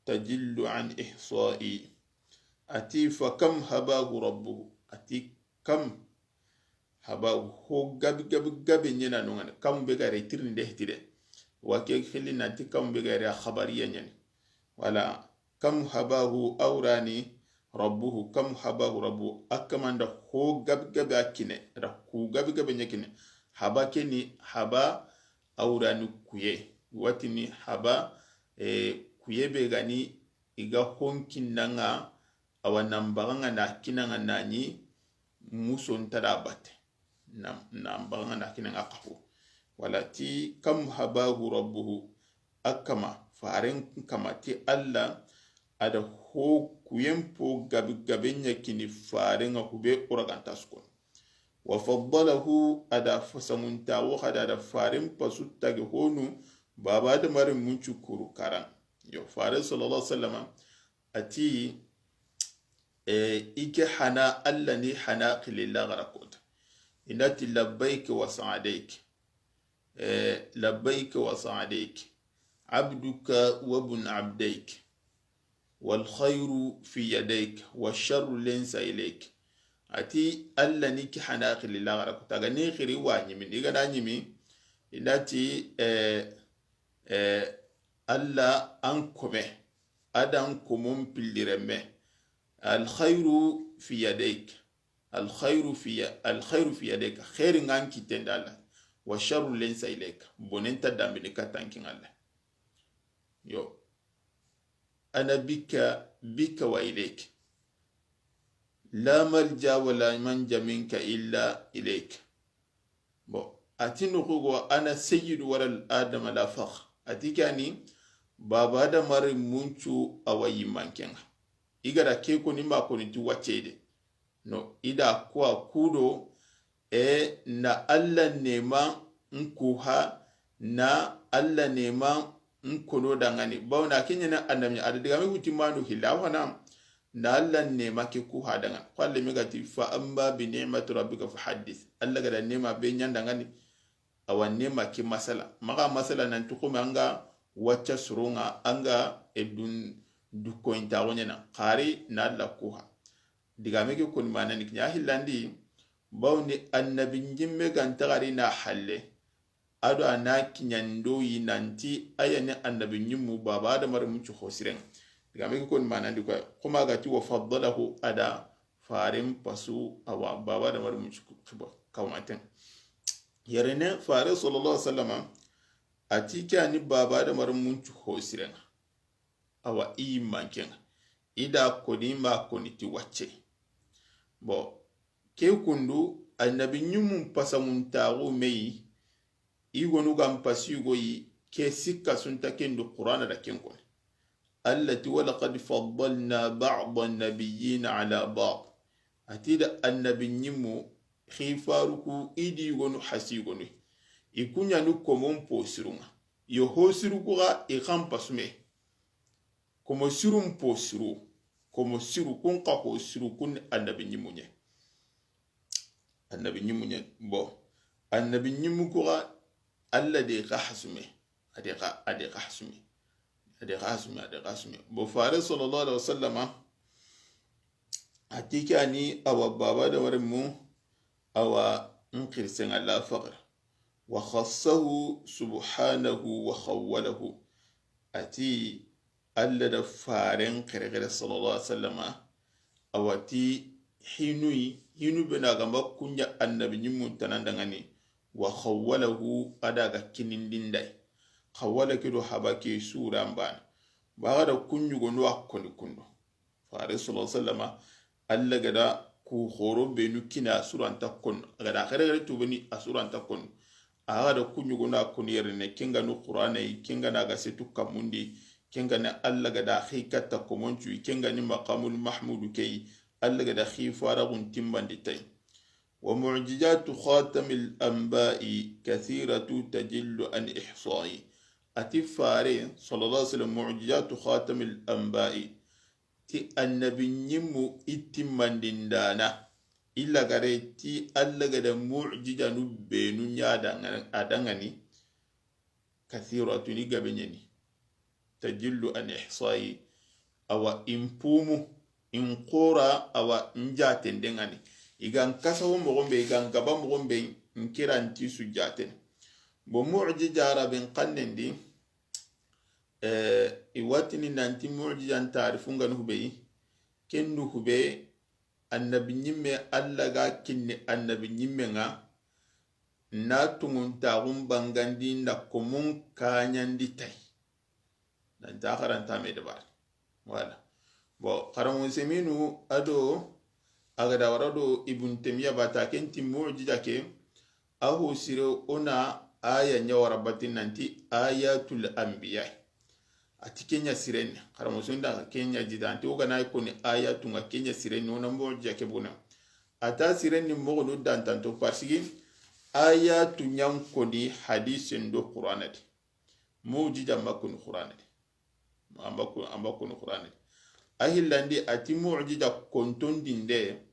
تجل عن إحصاء. Ati فكم حباه ربه. Ati kam haba ho gabi gabi gabe ɲena no ŋa ni. Kam be ga ri tirinde heti de. Wa ke xili nanti kam be ga ri a xabariya ɲani. Wala kam habahu awrani rabbuhu, kam habahu rabbuhu, a kama nda ho gabi gabi a kine, da ku gabi gabi ɲa kine. Haba ke ni haba awrani kuye. Watini haba, eh, kuye be ga ni i ga honkinna ŋa, awa nan baga ŋa na kina ŋa na ɲi muso nta da batte. Nan baga ŋa na kina ŋa xafo. Wala ti kam habahu rabbuhu, a kama, faren kama ti Alla, a da ho kuyen po gabi gabe ɲa kini faren ŋa hube uraganta su kono. Wa faddalahu, a da fasamunta wo xa da, a da faren pasu tage honu, baba da mari muncu kuru karan. Yo, fare sallallahu alaihi wasallama, ati, e, i ke hana Alla ni hana xililla gara kota. Inati labbaik wa sa'adaik. E, labbaik wa sa'adaik. Abduka wa bun abdaik. Wal khairu fi yadaik. Wa sharru laysa ilaik. Ati Alla ni ke hana xililla gara kota. Ga ni xiri wa ɲimi. Ni ga na ɲimi. Inati, e, e, Alla an kome. Adan komon pilliremme. Alkhairu fi yadayk. Alkhairu fi ya-, alkhairu fi yadayk. Khairin ŋa an kitten da Alla. Wa sharru laysa ilayk. Bonen ta dambini katta an kin Alla. Yo. Ana bika, bika wa ilayk. La malja wa la manja minka illa ilayk. Bon, a ti noxu go, ana sayyidu walad Adama la fakhr. A ti ke a ni baba Adama ri muncu a wa yimmanken ŋa. I ga da ke koni ma koni ti wacce de. No, i da ko a kudo, e, na Alla nema n kuha, na Alla nema n kono dangani. Bawo na ke ɲa na annabi, a da digame wuti manu hilla wana. Na Alla nema ke kuha dangani. Ko Alla me ga ti, fa amma bi ni'mati rabbika fa haddith. Alla ga da nema be ɲa dangani. Awa nema ke masala. Maxa masala nan ti xome an ga wacca soron ŋa, an ga edun dukkoyintaxo ɲa na. Xari na Alla kuha. Digame ke koni mana ni kiɲa hillandi. Bawo ni annabi ɲimme ga nta xari na halle. A do a na kiɲando yi nanti a ya ni annabi ɲimmu baba Adama ri muncu xosiren ŋa. Digame ke koni mana ndi koy. Xoma ga ti wa faddalahu, a da faren pasu a wa baba Adama ri muncu xiba kawmaten. Yerene fare sallallahu alaihi wasallama, a ti ke a ni baba Adama ri muncu xosiren ŋa. Awa i yimmanken ŋa. I da koni ma koni ti wacce. Bon, ke kundu, annabi ɲimmun pasamuntaxu me yi, i gonu ga n pasi go yi, ke sikka su nta ken du Qur'ana da ken koni. Alla ti, wa laqad faddalna ba'da nabiyyina ala ba'd. A ti da annabi ɲimmu, xifaru ku i di gonu hasi gonu. I kuɲanu komon po sirun ŋa. Yo ho siru ku ga i xa n pasu me. Komo sirun po siru, komo siru kun xa ho siru kun annabi ɲimmu ɲa. Annabi ɲimmu ɲa. Bon, annabi ɲimmu ku ga Alla de xa hasume. A de xa, a de xa hasume. A de xa hasume, a de xa hasume. Bon, fare sallallahu alaihi wasallama, a ti ke a ni awa baba Adama ri mu, awa n xirisen ŋa la fakhr. Wa khassahu subhanahu wa khawwalahu. A ti Alla da faren xerexere sallallahu alaihi wasallama, awa ti hinu yi, hinu be na ga ma kuɲa annabi ɲimmun tanan dangani, wa khawwalahu, a da ga kinindinday. Khawwala ke do haba ke suran bana. Ba ga da kuɲugonu a koni kundu. Fare sallallahu alaihi wasallama, Alla ga da ku xoro benu kina a suranta konno. A ga da xerexere tubeni a suranta konno. A ga da ku ɲugona koni yere ne, ken ga ni Qur'ana yi, ken ga na ga setu kammundi, ken ga ni Alla ga da xi katta komoncu yi, ken ga ni maqamul mahmudu ke yi, Alla ga da xi faraxun timmandi tay. Wa mu'jizatu khatamil anba'i kathiratu tajillu an ihsa'i. A ti fare sallallahu alaihi wasallam, mu'jizatu khatamil anba'i, ti annabi ɲimmu i timmandindana, i lagare ti Alla ga da mu'jizanu benu ɲa a dangani, kathiratu ni gabe ɲeni, tajillu an ihsa'i, awa in pumu, in xora, awa in jaten dengani. I ga n kasawo moxon be, i ga n gaba moxon be, in kiranti su jaten. Bo mu'jiza rabin xannen di, eh, i watini nanti mu'jizan tarifun ga nu hube yi, ken du hube, annabi ɲimme, Alla ga kinni annabi ɲimme ŋa, na tunguntaxun bangandi, na komun kaɲandi tay. Nanta xaranta me dabari. Voilà. Bon, xaranŋo seminu ado a ga da wara do Ibn Taymiya bata, ken ti mu'jiza ke, a ho sire o na aya ɲa wara batin nanti ayatul anbiya. A ti ken ɲa sirenni, xaranŋo sunda ken ɲa jida, anti o ga na koni ayatu ŋa ken ɲa sirenni, o na mu'jiza ke bona. A ta sirenni moxonu dantanto, parce que ayatu ɲan koni hadisen do Qur'ana di. Mu'jiza ma koni Qur'ana di. A ma ko-, a ma koni Qur'ana di. A hillandi a ti mu'jiza kontondinde.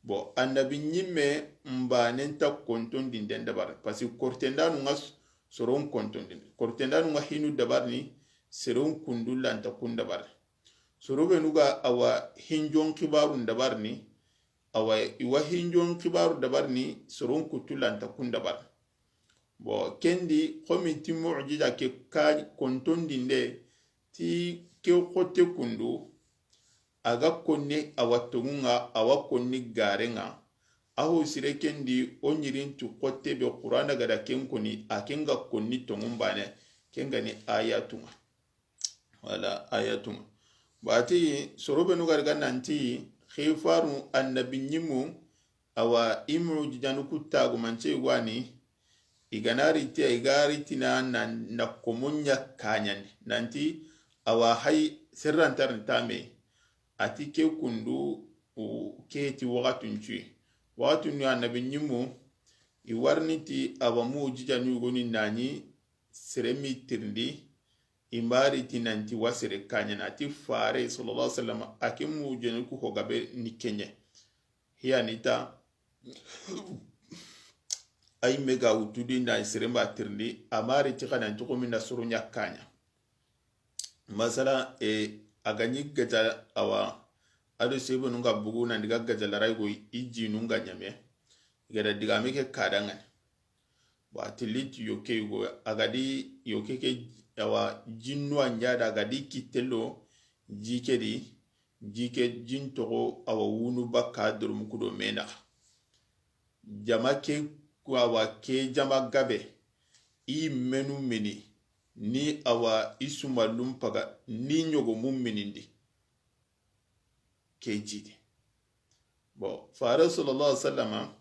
Bon, annabi ɲimme mbanen ta kontondinden dabari. Parce que kortendanu ŋa s-, soron kontondinde. Kortendanu ŋa hinu dabarini, seron kundu lanta kun dabarini. Soro benu ga awa hinjon xibarun dabarini, awa i wa hinjon xibaru dabarini, soron kutu lanta kun dabarini. Bon, ken di, xomi ti mu'jiza ke ka kontondinde, ti ke xote kundu, a ga konni awa tonŋu ŋa, a wa konni gare ŋa. A ho sire ken di, o ɲirintu xote be Qur'ana ga da ken koni, a ken ga konni tonŋun bane, ken ga ni ayatu ŋa. Wala ayatu ŋa. Bati, soro benu ga daga nanti, xifaru annabi ɲimu, awa i mu'jizanu ku tagumance wani, i ga na riti, i ga ritina na, na komun ɲa kaɲandi. Nanti, awa hay serrantarni tame, a ti ke kundu, u, ke ti waxatun cuyi. Waxatun ni annabi ɲimu, i warini ti awa mu'jizanu yogoni nani, sere mi tirindi, i mari ti nanti wa sere kaɲana, a ti fare sallallahu alaihi wasallam, a ke mu'jizanu ku ho gabe ni ke ɲa. Hiyanita, ay mega wutudi na sere ma tirindi, a mari ti xa nanti xomi na soro ɲa kaɲa. Masala, e, a ga ɲi gaja awa, ado sebenu nga bugu nan diga gaja laray go i jinu nga ɲame. I ga da digame ke kadangani. Wa tillit yoke yugo, a ga di yoke ke, awa, jinnu a ɲa da, a ga di kittello, ji ke di, ji ke jin toxo, awa, wunu bakka doromu kudo menaxa. Jama ke, awa, ke jama gabe, i menu mini, ni awa, i sumallun paga, ni ɲogomu minindi. Ke jidi. Bon, fare sallallahu alaihi wasallama,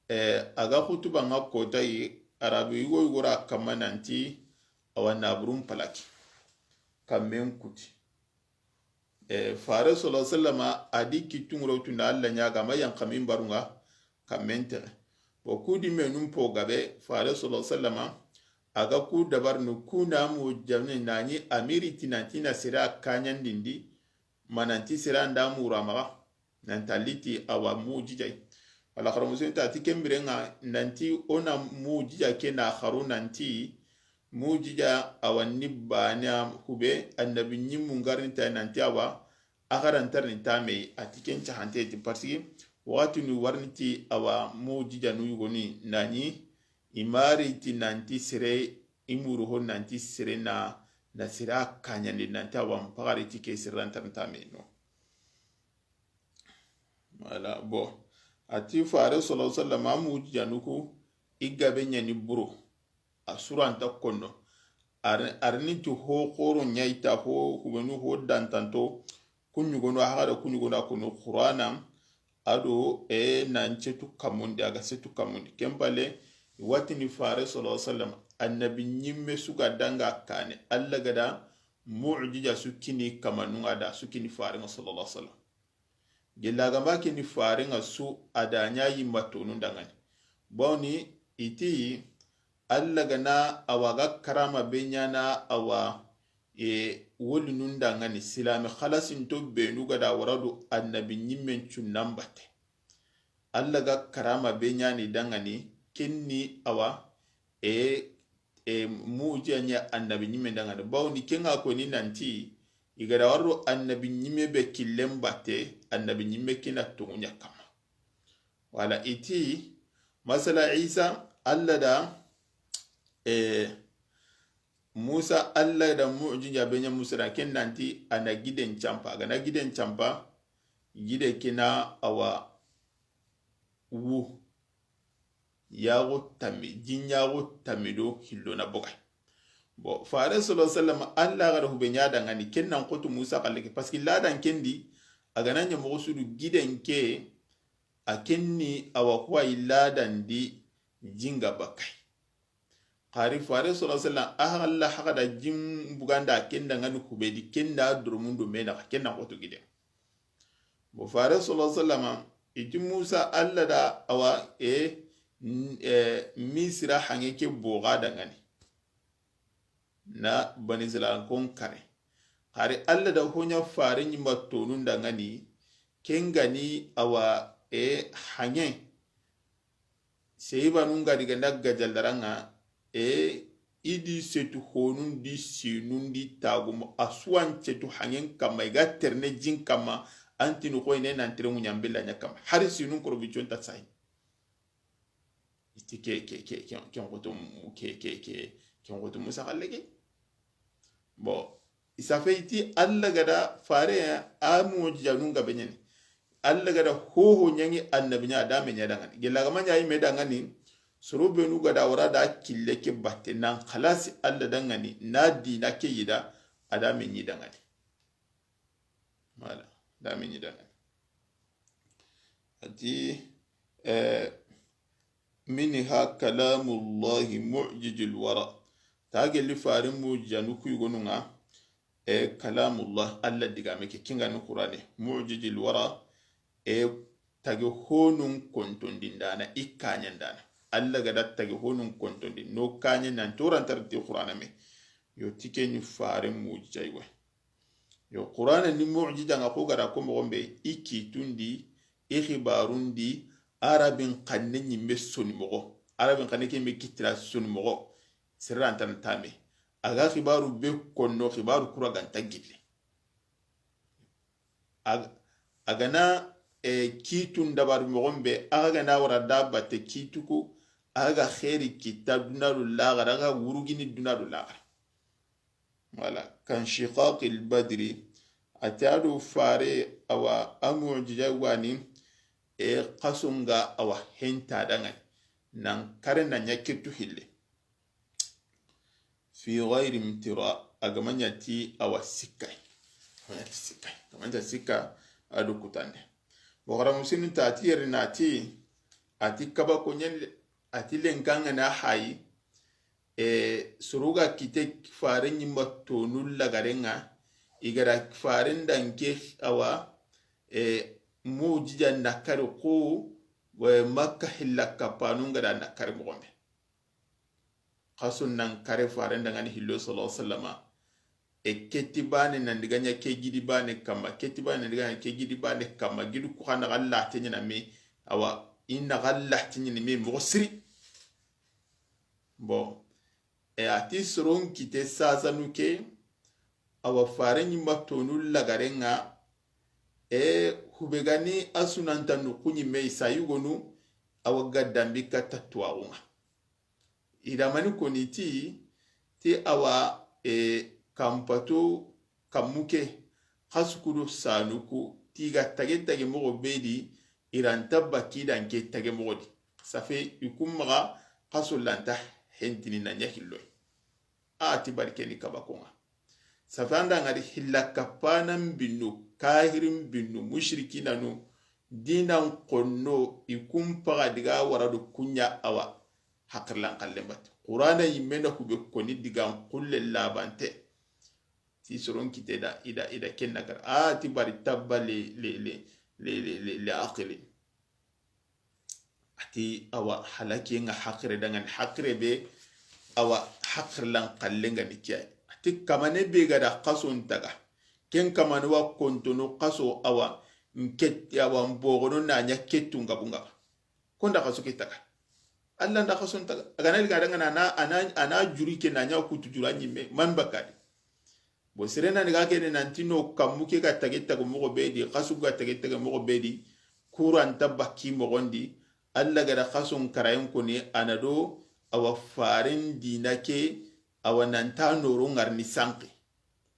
eh, a ga xutuba nga kotayi, arabu yugo yugo ra kamma nanti, awa naburun palaki. Kammen kuti. Eh, fare sallallahu alaihi wasallama, a di kittunguro tunda Allah ɲa ga ma yan kamin barunga, kammen tere. Bon, kudi menun po gabe, fare sallallahu alaihi wasallama, a ga ku dabarnu ku na mu jamne nani amiri tinanti na sira kanyandindi, mananti sira nda mura maga, nanti liti awa mujijai. Wala xara musulmi ta ti kembire nga nanti ona mujija ke na xaru nanti mujija awa ni bana hube annabi ɲimmu ngarni ta nanti awa a xarantar ni tamei a ti ken cahante ti parce que waxati ni warni ti awa mujija nu yugoni nani imari ti nanti sere imuru ho nanti sere na na sira kanyande nanti awa mpagari ti ke sirrantar ni tamei no. Voilà, bon. A ti fare sallallahu alaihi wasallam a mujijanu ku i gabe ɲani buro. A suranta konno. Ar-, arni ti ho xoro ɲa i ta ho hubenu ho dantanto. Kuɲugono a haxada kuɲugono a kono Qur'ana. Ado e nan cetu kamundi, a ga setu kamundi. Ken pale Watini fare sallallahu alaihi wasallam, annabi ɲimme su ga danga kane, Allah ga da mu'jiza su kini kamanun ŋa da su kini fare ŋa sallallahu alaihi wasallam. Gella ga ma kini fare ŋa su, a da ɲa yimma tonun dangani. Bawni iti, Allah ga na awa ga karama be ɲana awa, e, wolinun dangani, silami xalasinto benu ga da wara do annabi ɲimmen cunnan batte. Allah ga karama be ɲani dangani, kenni awa, e, e, mu'jiza ɲa annabi ɲimme dangani. Bawni ken ŋa ko ni nanti, i ga da wara do annabi ɲimme be killen batte, annabi ɲimme kina tongu ɲa kama. Wala iti, masala Isa, Allah da, e, Musa, Allah da mu'jiza be ɲa Musa da, ken nanti a na giden campa. A ga na giden campa, gide kina awa wu. Yaxu tammi, jin yaxu tammi do hillo na bogay. Bon, fare sallallahu alaihi wasallam, Allah ga da hube ɲa dangani, ken nan xoto Musa xalle ke, parce que ladan kendi, a ga na ɲa moxo su du giden ke, a kenni awa kuwa i ladan di jinga bakay. Xari fare sallallahu alaihi wasallam, a xalla haxa da jin buganda ken dangani hube di, ken da doromun do me naxa, ken nan xoto gide. Bo fare sallallahu alaihi wasallam, iti Musa, Allah da awa, e, n-, e, Misira hange ke boga dangani. Na Bani Israil kon kare. Xari Allah da ho ɲa fare ɲimma tonun dangani, ken gani awa, e, hange. Seyibanu nga diga nda gajallaranga, e, i di setu honun di sinun di tagumo, a suwan setu hangen kamma, i ga terne jin kamma, an tini xoyne nan tere ŋuɲambilla ɲa kamma. Hari sinun korobi conta sayi. Iti ke, ke, ke, ke, ken xoto mu-, ke, ke, ke, ken xoto Musa xalle ke. Bon, i safe iti Allah ga da fare a mu'jizanun ga be ɲani. Allah ga da hoho ɲangi annabi ɲa da me ɲa dangani. Gella ga ma ɲa i me dangani, soro benu ga da wara da kille ke batte nan xalasi Allah dangani, na dina ke yida, a da me ɲi dangani. Wala, da me ɲi dangani. Ati, eh, منها كلام الله معجز الورى. Ta gelli fare mu'jizanu ku yogonu ŋa, e, kalamullah, Allah digame ke, ken ga ni Qur'ane, mu'jizil wara, e, tage honun kontondindana, i kaɲandana. Allah ga da tage honun kontondi, no kaɲe nan torantarti Qur'ana me. Yo ti ke ni fare mu'jiza yi we. Yo, Qur'ana ni mu'jiza ŋa, xo ga da ko moxo be, i kitundi, i xibarundi, Arabin xanne ɲimme soni moxo. Arabin xanne ke me kitira soni moxo. Sere ra nta na tame. A ga xibaru be konno, xibaru kura ga nta gille. A, a ga na, e, kitun dabari moxo be, a ga na wara da batte kituku, a ga xeri kita duna do laxara, a ga wurugini duna do laxara. Wala, كانشقاق البدر, a ti a do fare, awa, a mu'jiza wani, e, xaso nga awa henta dangani, nan kare na ɲa kitu hille. في غير امتراء, a ga ma ɲa ti awa sikkay. A ga ma ɲa ti sikkay. A ga ma ɲa ti sikka, a do kutande. Bogara musinu ta ti yeri na ti, a ti kaba ko ɲen, a ti lenkanga na hayi, e, soro ga kite fare ɲimma tonu lagare ŋa, i ga da fare ndanke awa, e, mu'jiza na kari xo, e, Makka hilla kapanu nga da na kari moxo be. Xaso nan kare fare ndangani hillo sallallahu alaihi wasallama. E keti bane nan diga ɲa ke gidi bane kamma, keti bane nan diga ɲa ke gidi bane kamma, gidu ku xa na xalla te ɲana me, awa, i na xalla te ɲana me moxo siri. Bon, e a ti soron kite sasanu ke, awa fare ɲimma tonu lagare ŋa, e hube gani a sunanta nu ku ɲimme i sayugonu, awa ga dambi katta tuwaxu ŋa. I da mani koni ti, ti awa, e, kampato kammu ke, xasuku do sanuku, ti ga tage tage moxo be di, i ra nta baki danke tage moxo di. Safe, i kun maxa xaso lanta hentini na ɲa hilloy. A ti bari ke ni kabako ŋa. Safe an da ŋari hilla kapanan binnu, kahirin binnu, mushrikinanu, dinan konno, i kun paxa diga wara do kuɲa awa. Haxirlan xallen bati. Qur'ana yimme na kube koni digan xulle labante. Ti soron kite da, i da, i da ken na kara. A ti bari tabba li, li, li, li, li, li, li aqilin. A ti awa halaki nga haxire dangani, haxire be, awa haxirlan xallen ga ni ke ya. A ti kamane be ga da xason taga. Ken kamane wa kontono xaso awa, nke, awa mbogono na ɲa kettu nga bunga. Ko nda xaso ke taga. Alla nda xason taga. A ga na liga dangana, ana, ana, ana juri ke na ɲa kutu jura ɲimme, man bakadi. Bon, sere na ni ga kene nanti no kammu ke ga tage tage moxo be di, xasu ga tage tage moxo be di, kuranta bakki moxon di, Alla ga da xason karayen koni, a na do awa faren dina ke, awa nanta noro ŋarini sanqi.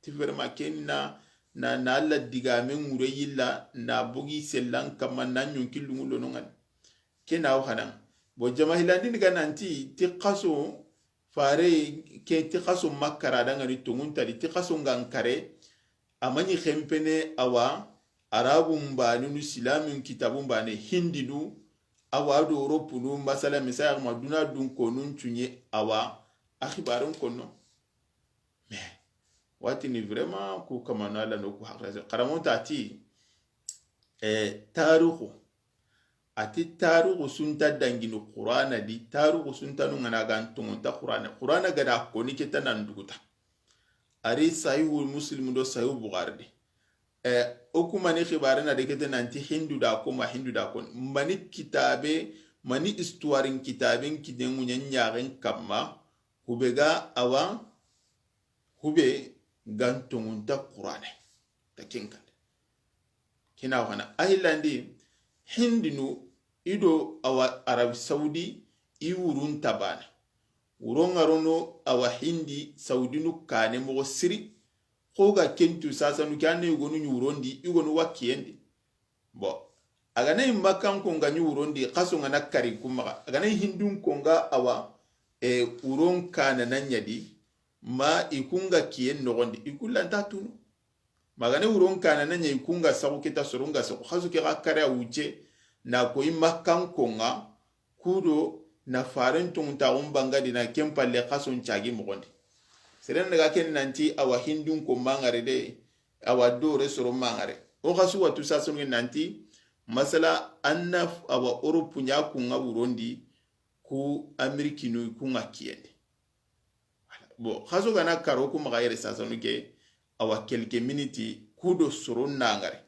Ti vraiment ken na, na, na Alla digame ŋure yilla, na bogi sellan kamma, na ɲonki lungu lono ŋani. Ke na wo xanan. Bon, jama hilandini ga nanti, ti xaso, fare ke ti xaso makara dangani tonguntadi, ti xaso nga nkare, a ma ɲi xenpene awa, Arabu mbane nu, silamin kitabu mbane, Hindi nu, awa do Europe nu, masala, misaya ma duna dun konun cuɲe awa, a xibarun konno. Mais, watini vraiment ku kamano Alla no ku haxira. Xaramon ta ti, eh, tarixu. A ti tarixu sunta dangini Qur'ana di, tarixu sunta nu ngana gan tongonta Qur'ana. Qur'ana ga da koni keta nan duguta. Ari Sahihu Muslim do Sahihu Bukhari di. Eh, o ku mani xibare na de kete nanti Hindu da ko ma Hindu da ko. Mani kitabe, mani histoire kitabe kiden ŋuɲen ɲaxen kamma, hube ga awa, hube gan tongunta Qur'ane. Ta ken kande. Kina waxana. A hillandi, Hindinu, i do awa Arabi Saudi, i wurun tabana. Wuro ŋarono awa Hindi, Saudinu kane moxo siri. Xo ga kentu sasanu ke, anne yugonu ɲurondi, yugonu wa kiyendi. Bon, a ga na i Makkan konga ɲi wurondi, xaso nga na kari ku maxa. A ga na i Hindun konga awa, e, wuron kana na ɲadi, ma i kunga kiyen noxondi, i kullanta tunu. Ma a ga na i wuron kana na ɲa i kunga saxu kita soronga saxu. Xaso ke xa kare a wuce, na ko i Makkan konga, kudo na faren tonguntaxun bangadi na ken palle xason cagi moxondi. Seren daga ken nanti awa Hindun ko mangare de, awa dore soro mangare. O xasu watu sasonge nanti, masala, anna f-, awa Europe ɲa kunga wurondi, ku Amerikinu kunga kiyende. Bon, xaso gana karo ku maxa yere sasanu ke, awa quelques minutes, kudo soro nangare.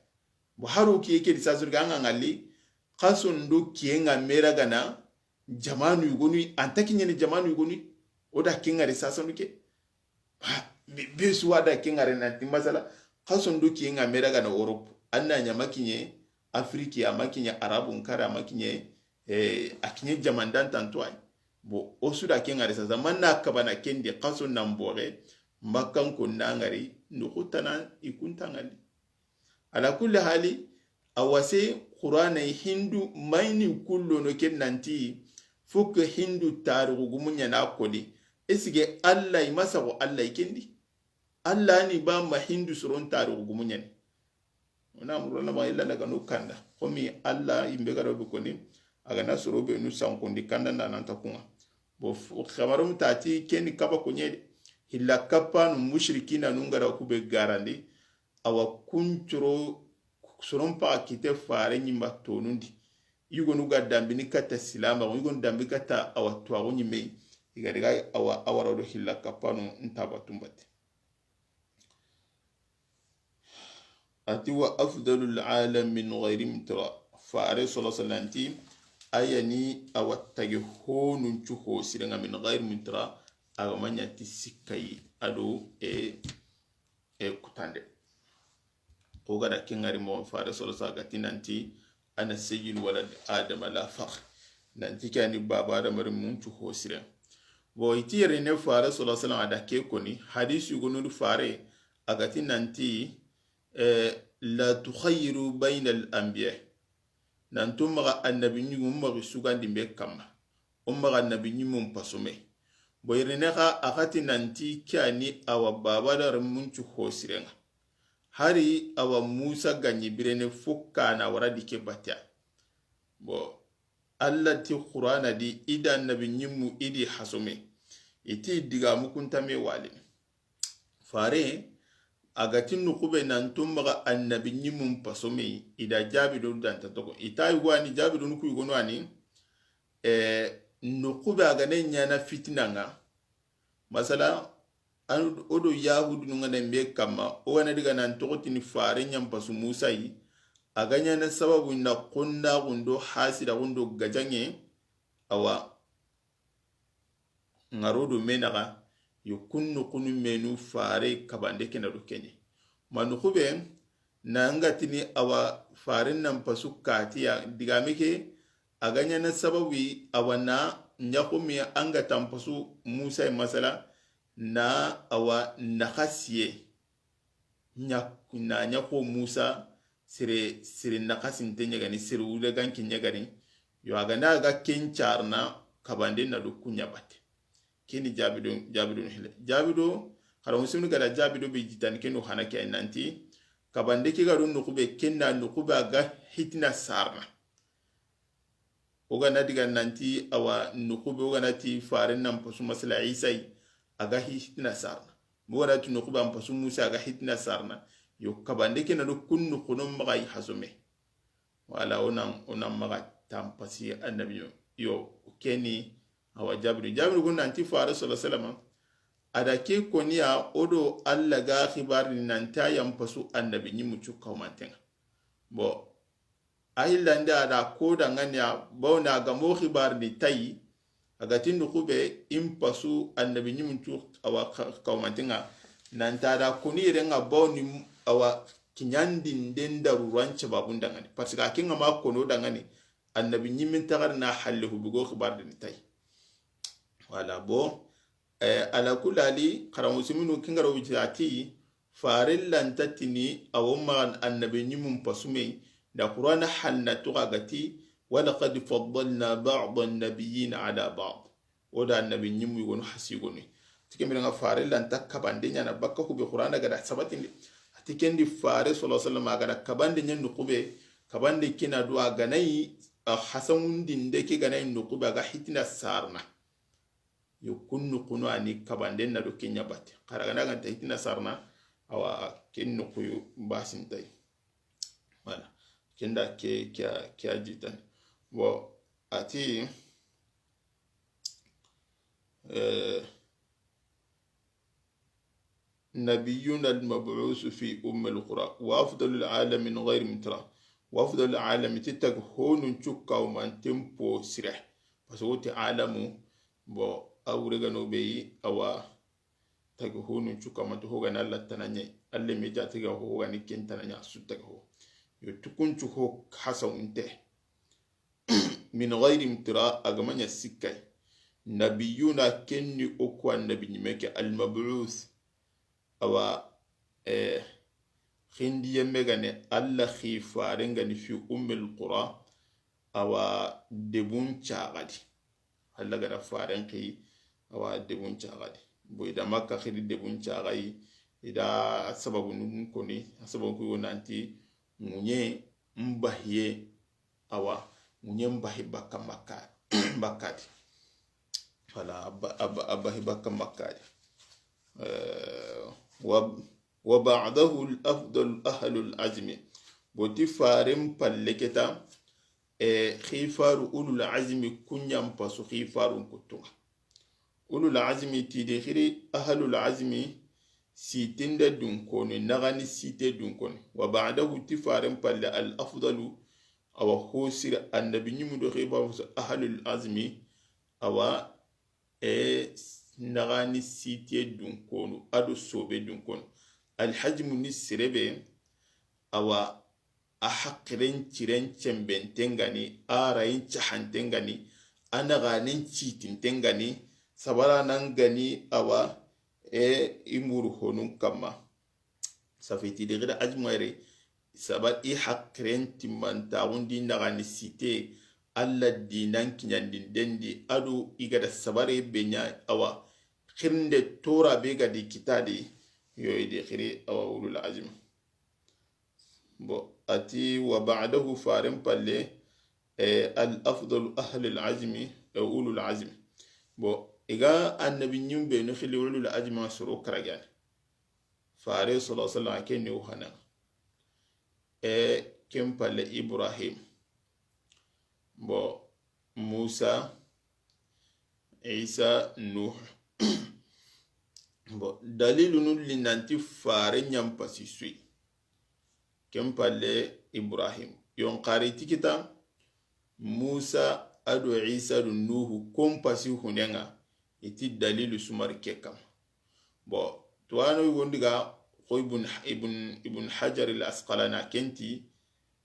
Bon, haro kiye ke di sasanu ke, anga ngali, xaso ndo kiye nga mera gana, jamanu yugonu, anta kiɲeni jamanu yugonu, o da ke ngari sasanu ke. Ha, be, be su wa da ke ngari nanti masala, xaso ndo kiye nga mera gana Europe, anna ɲa ma kiɲe Afrique, a ma kiɲe Arabu nkara, a ma kiɲe, eh, a kiɲe jamandan tanto ay. Bon, o su da ke ngari sasa, manna kabana kendi xaso nan boxe, Makkan ko nangari, nuxutana i kuntangali. Ala kulli hali, a wase Qur'ana Hindu mayni kullono ken nanti, fo ke Hindu tarixu gumu ɲana koli. Esige Allah i masaxo Allah i kendi? Allah ni ba ma Hindu soron tarixu gumu ɲani. Ona murona ma illa daga no kanda. Komi Allah imbe garo be koni, a ga na soro be nu sankondi kanda na nanta kunga. Bo f-, xamarum tati keni kaba ko ɲede. Hilla kappanu mushrikina nu ngara ku be garandi. Awa kuncoro soron paxa kite fare ɲimba tonundi. Yugonu ga dambini katta silama, yugonu dambi katta awa tuwaxu ɲimme. I ga daga awa, awara do hilla kappanu ntaba tumbate. Ati wa afdalul alam min ghairi mitra. Fare sallallahu alaihi wasallam ti, ayani awa tage honun cu ho sirenga min ghairi mitra, awa manya ti sikkayi, ado e, e kutande. Ko gada kengari mo fare sallallahu alaihi wasallam gati nanti, ana sayyid walad Adam la fakhr. Nanti kani baba Adam mun cu ho siren. Bo iti yere ne fare sallallahu alaihi wasallam ada ke koni, hadisi gonu fare, a ga ti nanti, eh, la tukhayyiru bayna al anbiya. Nanto maxa annabi ɲimu maxa sugandi be kamma. O maxa annabi ɲimu pasome. Bo yere ne xa a ga ti nanti ke ani awa baba da remun cu ho sirenga. Hari awa Musa ga ɲi birene fo kana wara di ke batta. Bo Alla ti Qur'ana di, i da annabi ɲimmu, i di hasome. I ti digamu kuntame wali. Fare, a ga ti noxu be nan to maxa annabi ɲimmun pasome, i da jaabi do danta toxo. I ta yugo ani jaabi do nuku yugo no ani, e, noxu be a ga ne ɲaana fitina ŋa. Masala, an, o do Yahudunu ŋa na be kamma, o ga na diga nan toxo tini fare ɲan pasu Musa yi, a ga ɲaana sababu na xonnaxun do hasidaxun do gajaŋe, awa, ŋaro do me naxa, yo kun noxunu menu fare kabande ke na do keɲe. Ma noxu be, na ŋa tini awa fare nan pasu katiya, digame ke, a ga ɲaana sababu yi, awa na ɲaxo mi a ŋa tan pasu Musa yi masala, na awa naxasiye. Ɲa-, na ɲaxo Musa, sere, sere naxasinte ɲa gani, sere wule ganke ɲa gani. Yo, a ga na ga ken carna, kabande na do kuɲa batte. Keni jaabi do, jaabi do hile. Jaabi do, xara musunu ga da jaabi do be jitani kenu hana ke nanti, kabande ke ga do noxu be, ken da noxu be a ga hitina sarna. O ga na diga nanti awa noxu be, o ga na ti fare nan pasu masala Isa yi, a ga hi-, hitina sarna. O ga na ti noxu be an pasu Musa, a ga hitina sarna. Yo, kabande ke na do kun noxu no maxa yi hasome. Wala o nan, o nan maxa tan pasi annabi yo. Yo, keni awa jaabi do. Jaabi do kun nanti fare sallallahu alaihi wasallam, a da ke koniya o do Alla ga xibaari nanti a yan pasu annabi ɲimmu cu kawmanten ŋa. Bon, a hillandi a da ko dangani ya, bawni a ga mo xibaari ni tayi, a ga ti noxu be in pasu annabi ɲimmun cu awa ka-, kawmanten ŋa, nanti a da koni yere ŋa bawni awa kiɲandinden daruran cababun dangani. Parce que a ke ŋa ma kono dangani, annabi ɲimmin taxari na halle hu bugo xibaari ni tayi. Wala, bon, Eh, ala kulali, xara musuminu kingaro wujati, fare lanta tini, awo maxa annabi ɲimmun pasume, da Qur'ana hanna tuxa gati, walaqad faddalna ba'da an-nabiyyina ala ba'd. O da annabi ɲimmu yogonu hasi yogonu. Tike mirenga fare lanta kabande ɲana bakka kube Qur'ana gada sabatindi. Ati kendi fare sallallahu alaihi wasallam a gada kabande ɲan noxu be, kabande kina do a ganayi, a hasamundinde ke ganayi noxu be a ga hitina sarna. Yo kun noxunu ani kabande na do kenya batte. Xara gana ganta hitina sarna, awa ken noxu yo basintay. Voilà. Kenda ke, ke, ke a jitani. Bon, ati, eh, نبينا المبعوث في أم القرى وأفضل العالم من غير امتراء. وأفضل العالم ti tagi honun cu kawmanten po sire. Parce que wo ti alamu, bon, a wure gano be yi, awa, tagi honun cu kawmanten ho gana Alla tana ɲa, Alla me ja tagi ho gani ken tana ɲa su tagi ho. Yo tukuncu ho hasawunte. Min gayri imtira, a ga ma ɲa sikka yi. Nabiyuna kenni o ku annabi ɲime ke almab'uth. Awa, eh, xindi yemme gane, Alla xi faren gani fi ummil qura, awa debun caxadi. Alla gada faren xi, awa debun caxadi. Bo i da Makka xiri debun caxayi, i da sababu nun koni, sababu ku yo nanti, ŋuɲe mbahiye, awa, ŋuɲe mbahi bakka Makka, bakka di. Voilà, a ba-, a ba-, a bahi bakka Makka di. Eh, wa, wa ba'dahu al-afdal ahlul azmi. Bo ti faren palle keta, eh, xifaru ulul azmi kuɲan pasu xifarun kuttunga. Ulul azmi ti de xiri ahlul azmi sitinde dunkoni, naxani site dunkoni. Wa ba'dahu ti faren palle al afdalu, awa hosira annabi ɲimu do xiba musu ahlul azmi, awa, e, naxani site dunkonu, ado sobe dunkonu. Alhajmu ni serebe, awa, a haqiren ciren cembenten gani, a rayin cahanten gani, a naxanen citinten gani, sabaranan gani, awa, e, i muru honun kamma. Safiti de gida ajmuwere, saba i haqiren timmantaxundi naxani site, Alla dinan kiɲandinden di, ado i gada sabare be ɲa, awa, xirinde tora be gadi kitadi, yo i de xiri, awa, ulul azmi. Bon, ati wa ba'dahu faren palle, eh, al afdalu ahlil azmi, eh, ulul azmi. Bon, i ga annabi ɲimme be nu xili ulul azmi ŋa soro karagi ya ni. Fare sallallahu alaihi wasallam ke ni o hana. E ken palle Ibrahim. Bon, Musa, Isa, Nuh. Bon, dalilu nu li nanti fare ɲa n pasi su yi. Ken palle Ibrahim. Yo n xari ti kita Musa ado Isa do Nuhu kon pasi hunen ŋa, i ti dalilu su mari ke kama. Bon, tuwano yugo ndi ga xo Ibn, Ibn, Ibn Hajar al Asqalani a ken ti,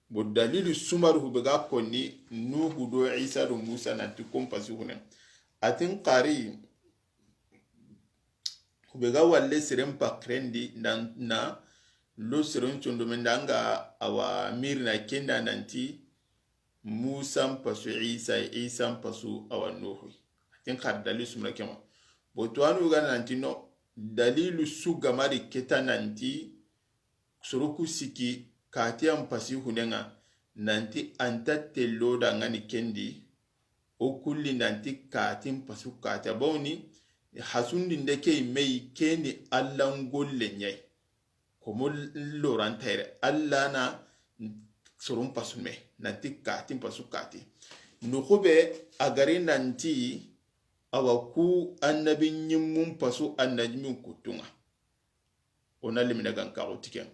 bon, dalilu su mari hube ga konni Nuhu do Isa do Musa nanti kon pasi hunen ŋa. A ti n xari hube ga walle seren pakirendi na, na lo seren condomen da ŋa a wa miri na ken da nanti Musa n pasu Isa, Isa n pasu a wa Nuhu. A ti n xari dalilu su mari ke ma. Bon, tuwano ga nanti no, dalilu su ga mari ke ta nanti soro ku sikki kati ya n pasi hunen ŋa, nanti a nta tello da ŋa ni ken di, o kulli nanti kati n pasu kati ya. Bawni hasundi nde ke yi me yi ke ni Alla n golle ɲa yi. Komo loranta yere, Alla na soro n pasu me, nanti kati n pasu kati. Noxu be a gari nanti a wa ku annabi ɲimmun pasu annabi ɲimmun kuttu ŋa. O na limine ga n kaxu ti ken ŋa.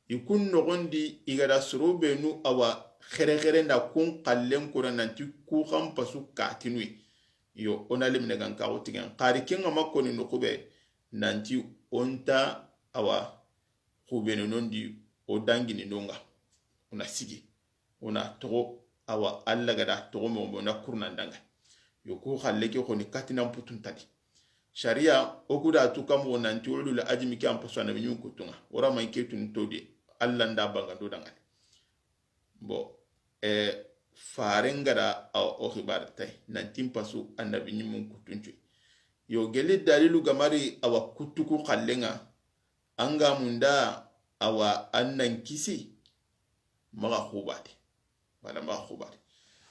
I kun noxon di i ga da soro be nu a wa xerexere nda kun xallen kura nanti ku xa n pasu katinu yi. Yo, o na limine ga n kaxu ti ken ŋa. Xari ken ŋa ma koni noxu be nanti o nta a wa xubene non di o dangini non ŋa. O na sigi. O na toxo a wa Alla ga da toxo moxo be o na kurna n da ŋa. Yo, ku xalle ke xoni kati na n putun ta di. Sariya o ku da tu kamo nanti ulul azmi ke an pasu annabi ɲimmun kuttu ŋa. O ra ma n ke tun to di Alla nda bangando da ŋa ni. Bon, e, faren ga da a o xibari ta yi nanti n pasu annabi ɲimmun kuttun cu yi. Yo, geli dalilu ga mari a wa kuttu ku xallen ŋa, an ga munda a wa an nan kisi, maxa xubadi. Wala maxa xubadi.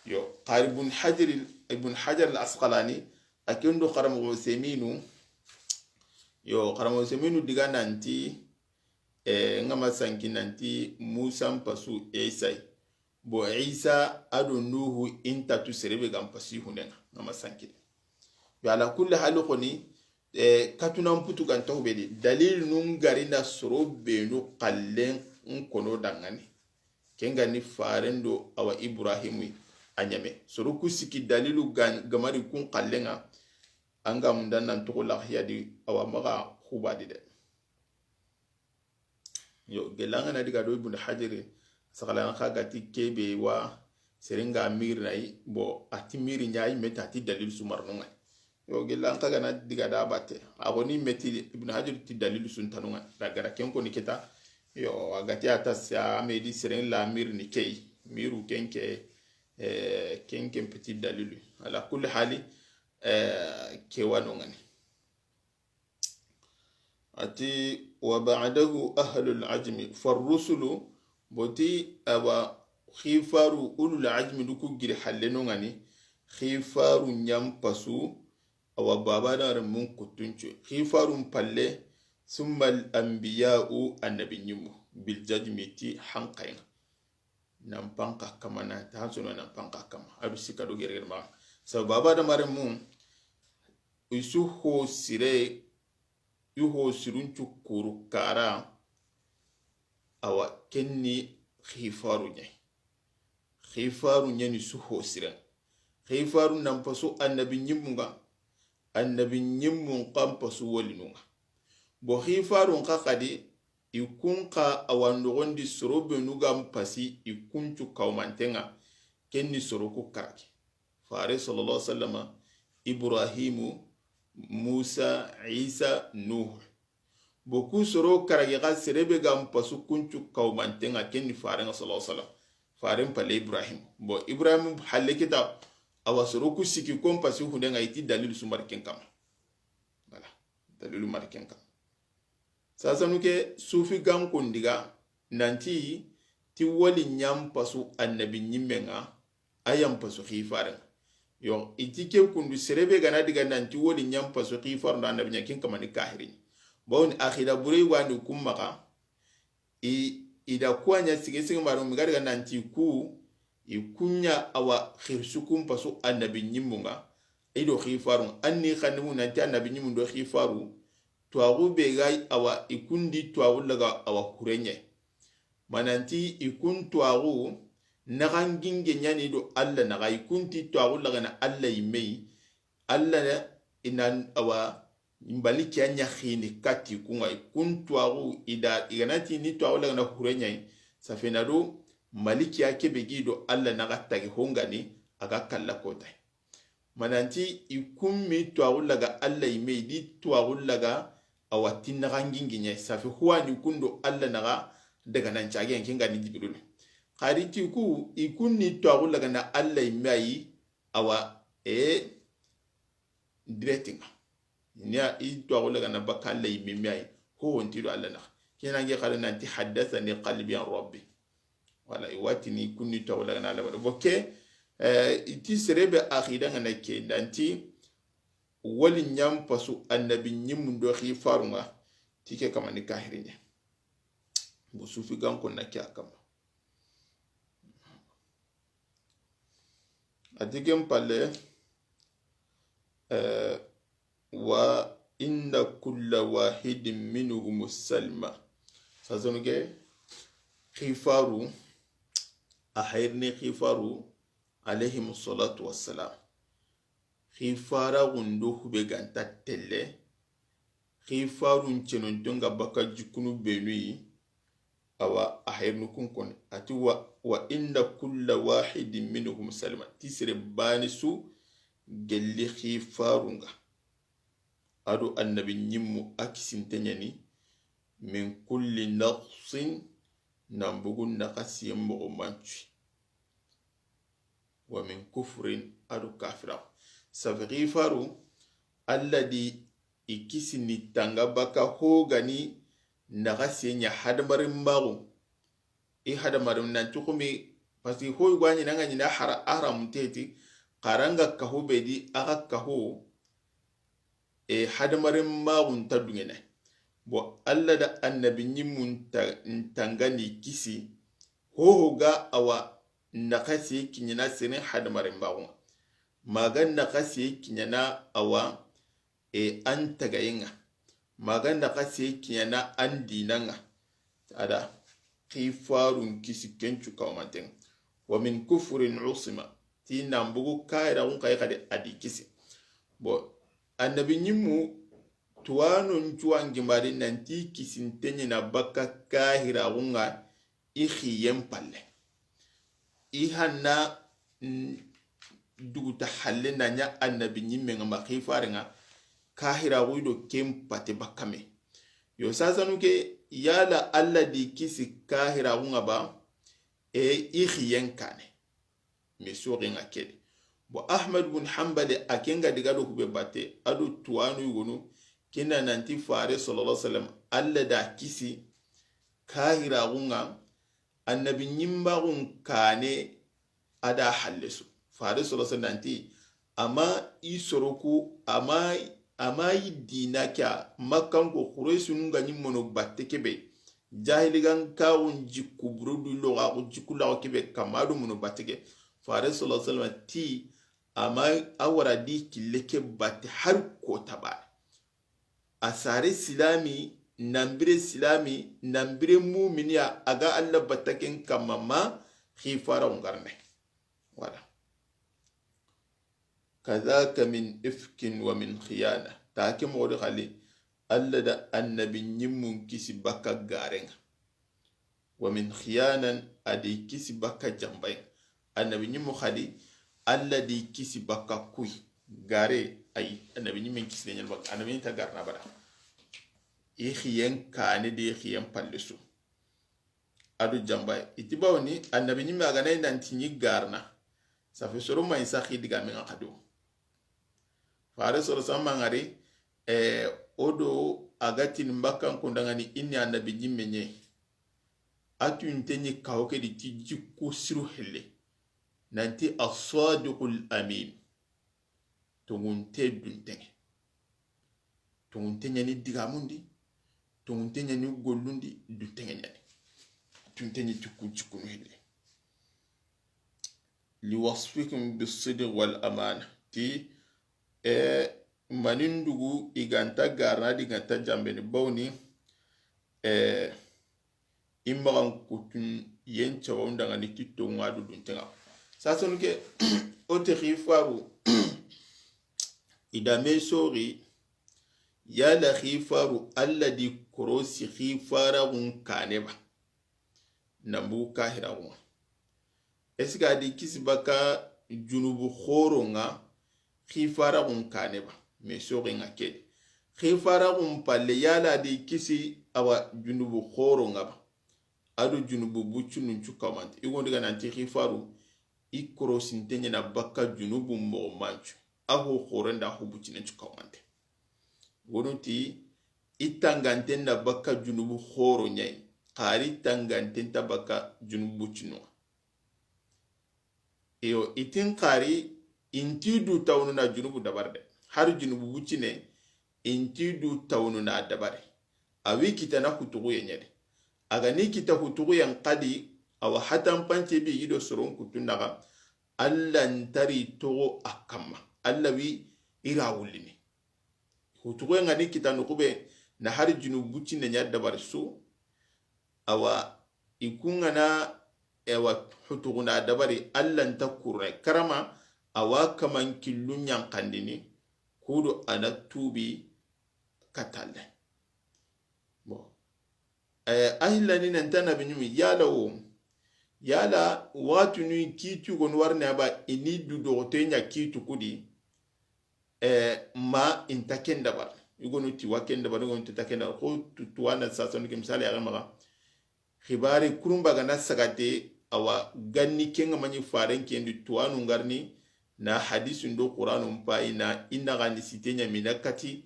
Yo, xari Ibn Hajar, Ibn Hajar al Asqalani, a ken do xaramoxo Useminu. Yo, xaramoxo Useminu diga nanti, e, ŋa ma sanki nanti Musa n pasu Isa yi. Bon, Isa ado Nuhu i nta tu sere be ga n pasi hunen ŋa, ŋa ma sanki de. Yo, ala kulli hali xoni, e, katunan putu ga n taxu be di, dalilu nun gari na soro be nu xallen n kono da ŋa ni. Ken ga ni faren do a wa Ibrahimu yi a ɲa me. Soro ku sikki dalilu ga, ga mari kun xallen ŋa, an ga munda nan toxo laxiya di a wa maxa xubadi de. Yo, gella an ga na diga do Ibn Hajari, saxalan xa ga ti ke be wa seren ga miri na yi, bon, a ti miri ɲa yi me ta ti dalil su marno ŋa. Yo, gella an xa ga na diga da batte. A xoni me ti Ibn Hajar ti dalil su ntanu ŋa. Da gara ken koni kita. Yo, a ga ti a ta sa me di seren la miri ni ke yi. Miru ken ke, e, ken ken peti dalilu. Ala kulli hali, e, ke wano ŋa ni. A ti, wa ba'dahu ahlul ajmi, farrusulu, boti awa xifaru ulul ajmi du ku giri xalleno ŋa ni, xifaru ɲa n pasu, awa baba da re mun kutuncu, xifaru n palle, summa al anbiya'u annabi ɲimmu, bil jajmi ti hankayin ŋa. Nan panka kama, na ta sono nan panka kama. A du sika do gere gere ma. Sabu baba da mare mu, i su ho sire, i ho sirun cu kuru kara, awa ken ni xifaru ɲa. Xifaru ɲa ni su ho sire. Xifaru nan pasu annabi ɲimmu ŋa, annabi ɲimmun xa n pasu walinu ŋa. Bo xifarun xa xadi, i kun xa awa noxondi soro benu ga n pasi i kuncu kawmanten ŋa, ken ni soro ku karagi. Fare sallallahu alaihi wasallama, Ibrahimu, Musa, Isa, Nuhu. Bo ku soro karagi xa sere be ga n pasu kuncu kawmanten ŋa, ken ni faren ŋa sallallahu alaihi wasallam. Faren palle Ibrahim. Bo Ibrahim halle kita, awa soro ku siki ko n pasi hunden ŋa, i ti dalilu su mari ken kama. Voilà. Dalilu mari ken kama. Sasanu ke sufi gan kondiga nanti ti wali ɲa n pasu annabi ɲimmen ŋa, a yan pasu xifaren. Yo, i ti ke kundu, sere be ga na diga nanti woli ɲan pasu xifaru nda annabi ɲa, ken kamani kahiri ɲa. Bawni axida burey wani kun maxa, i, i da kuwa ɲa sige sige maru mi ga diga nanti ku, i kun ɲa awa xirisu kun pasu annabi ɲimmun ŋa, i do xifarun, an ni xandimu nanti annabi ɲimmun do xifaru, tuwaxu be ga awa, i kun di tuwaxu laga awa hurenɲe. Mananti i kun tuwaxu naxanginge ɲani do Allah naxa, i kun ti tuwaxu lagana Allah yimme yi, Allah na, i na awa, malikiya ɲaxini kati kun ŋa, i kun tuwaxu i da, i ga na ti ni tuwaxu lagana hurenɲe yi, safena do malikiya kebe gi do Allah naxa tagi hongani, a ga kalla kota yi. Mananti i kun mi tuwaxu laga Allah yimme yi, di tuwaxu laga awa ti naxanginge ɲa yi, safi huwani kun do Allah naxa daga nan cagen ken ga ni Jibril. Xari ti ku, i kun ni tuwaxu lagana Allah yimme yi, awa, e, direct ŋa. Ni a i tuwaxu lagana baka Allah yimme yi, ho honti do Allah naxa. Kena nge xari nanti haddathani qalbi an rabbi. Wala, i wati ni kun ni tuwaxu lagana Allah wala. Boke, eh, i ti sere be axida ŋa na ke, nanti woli ɲan pasu annabi ɲimmun do xifarun ŋa, ti ke kamani kahiri ɲa. Bo sufi gan ko na ke a kama. A ti ken palle, eh, wa inda kulla wahidin minhum salma. Sasanu ke xifaru, a hayrini xifaru, alayhim salatu wassalam. Xifara gundo hube ganta telle, xifarun cenonton ga baka jikunu benu yi, awa, a hayrini kun koni. A ti wa, wa inda kulla wahidin minhum salma. Ti sere bani su gelli xifarun ŋa. A do annabi ɲimmu a kisinte ɲani, min kulli naqsin, nan bugu naxasiyen moxo mancu yi. Wa min kufrin, a do kafira. Safi xifaru, Allah di i kisi ni tanga baka hogani naxasiye ɲa hadamarin maxu. I hadamarin nan cuxumi, parce que hoy gwa ɲina nga ɲina hara, a haramun teti, xaranga kaho be di, a ga kaho, e hadamarin maxun ta dungene. Bo Allah da annabi ɲimmun ta, tanga ni kisi, hoho ga awa naxasiye kiɲana seren hadamarin maxun ŋa. Maga naxasiye kiɲana awa, e an tagayen ŋa. Maga naxasiye kiɲana an dinan ŋa. A da xifarun kisi kencu kawmanten ŋa. Wa min kufrin usima. Ti nan bugu kahiraxun xayi xadi a di kisi. Bon, annabi ɲimmu tuwanon cuwa ngimari nanti kisinte ɲina baka kahiraxun ŋa i xiyen palle. I hanna, mm, duguta halle na ɲa annabi ɲimmen ŋa ma xifaren ŋa, kahiraxu i do ken pate bakame. Yo sasanu ke, yala Allah di kisi kahiraxun ŋa ba, e i xiyen kane. Me soxen ŋa kedi. Bo Ahmad bun Hanbali a ken ga diga do hube batte, a do tuwanu yugonu, kina nanti fare sallallahu alaihi wasallam, Allah da kisi kahiraxun ŋa, annabi ɲimmaxun kane a da halle su. Fare sallallahu alaihi wasallam nanti, ama i soroku, ama, ama i dina kya, Makkanko, Qurayshinu ga ɲi mono batte kebe. Jahiligan kawun jikku burudu loxaxu jikku laxo kebe kama do mono batte ke. Fare sallallahu alaihi wasallam ti, ama a wara di kille ke batte har ko tabara. A sare silami, nambire silami, nambire muminiya, a ga Allah batta ken kamma ma xifara ungarne. Voilà. Kadhaka min ifkin wa min khiyana. Ta ke moxo di xali, Allah da annabi ɲimmun kisi baka garenga. Wa min khiyanan, a di kisi baka jambayi. Annabi ɲimmu xadi, Allah di kisi baka kuy. Gare, ayi, annabi ɲimmen kisi ne ɲan baka, annabi ɲi ta garna bada. I xiyen kane di xiyen palle su. A do jambayi. I ti bawoni, annabi ɲimme a ga na i nanti ɲi garna. Safi soro ma i saxi diga men ŋa xado. Fare soro sama ngari, eh, o do a ga tini Makkanko ndangani inni annabi ɲimme ɲe. A tunte ɲi kawo ke di ti jikku siru helle. nanti as-sadiqul amin. Tonŋunte dunteŋe. Tonŋunte ɲani digamundi, tonŋunte ɲani gollundi, dunteŋe ɲani. Tunte ɲi tukku cikkunu hille. Li wasfikum bis-sidq wal amana. Ti, e, manindugu i ganta garana di ganta jambeni bawni, e, i maxan kutun yen cawawu ndangani ti tonŋa du dunteŋa. Sasonu ke, o ti xifaru, i da me soxi, yala xifaru, Alla di korosi xifaraxun kane ba. Nambu kahiraxunga. Est-ce que a di kisi baka junubu xoronga, xifaraxun kane ba? Me soxenga kedi. Xifaraxun palle, yala a di kisi awa junubu xoronga ba? Ado junubu buccunun cukkamante. I gondi ga nanti xifaru, i korosinte ɲana baka junubu moxo mancu. A ho xorenda ho buccine cukkamante. Wonu ti, i tanganten da baka junubu xoro ɲayi, xari tanganten ta baka junubu buccinunga. Iyo, i tin xari, inti du tawunu na junubu dabari de. Hari junubu buccine, inti du tawunu na dabari. A wi kitana hutuxuye ɲa de. A ga ni kita hutuxuyen xadi, awa hatan pance bi i do soron kutu naxa, Alla ntari toxo a kamma. Alla wi i ra wullini. Hutuxuyen ga ni kita noxu be na hari junubu buccine ɲa dabari su. Awa i kungana, ewa, hutuxuna dabari Alla nta kurre karama, awa kaman killu ɲanxandini, kudo a na tubi katalle. Bon. Eh, a hillani nanta nabi ɲimi, yala wo, yala waxatunu kitu gonu warne aba ini du doxote ɲa kitu kudi, eh, ma inta ken dabar. I gonu ti wa ken dabar, i gonu ti ta ken dabar. Xo tu-, tuwana sasanu ke misali yaxe maxa. Xibari kurumba gana sagate, awa ganni kenga maɲi faren kendi tuwanu ngarni, na hadisu ndo Qur'anu mpayi na inna gani site ɲa mina kati,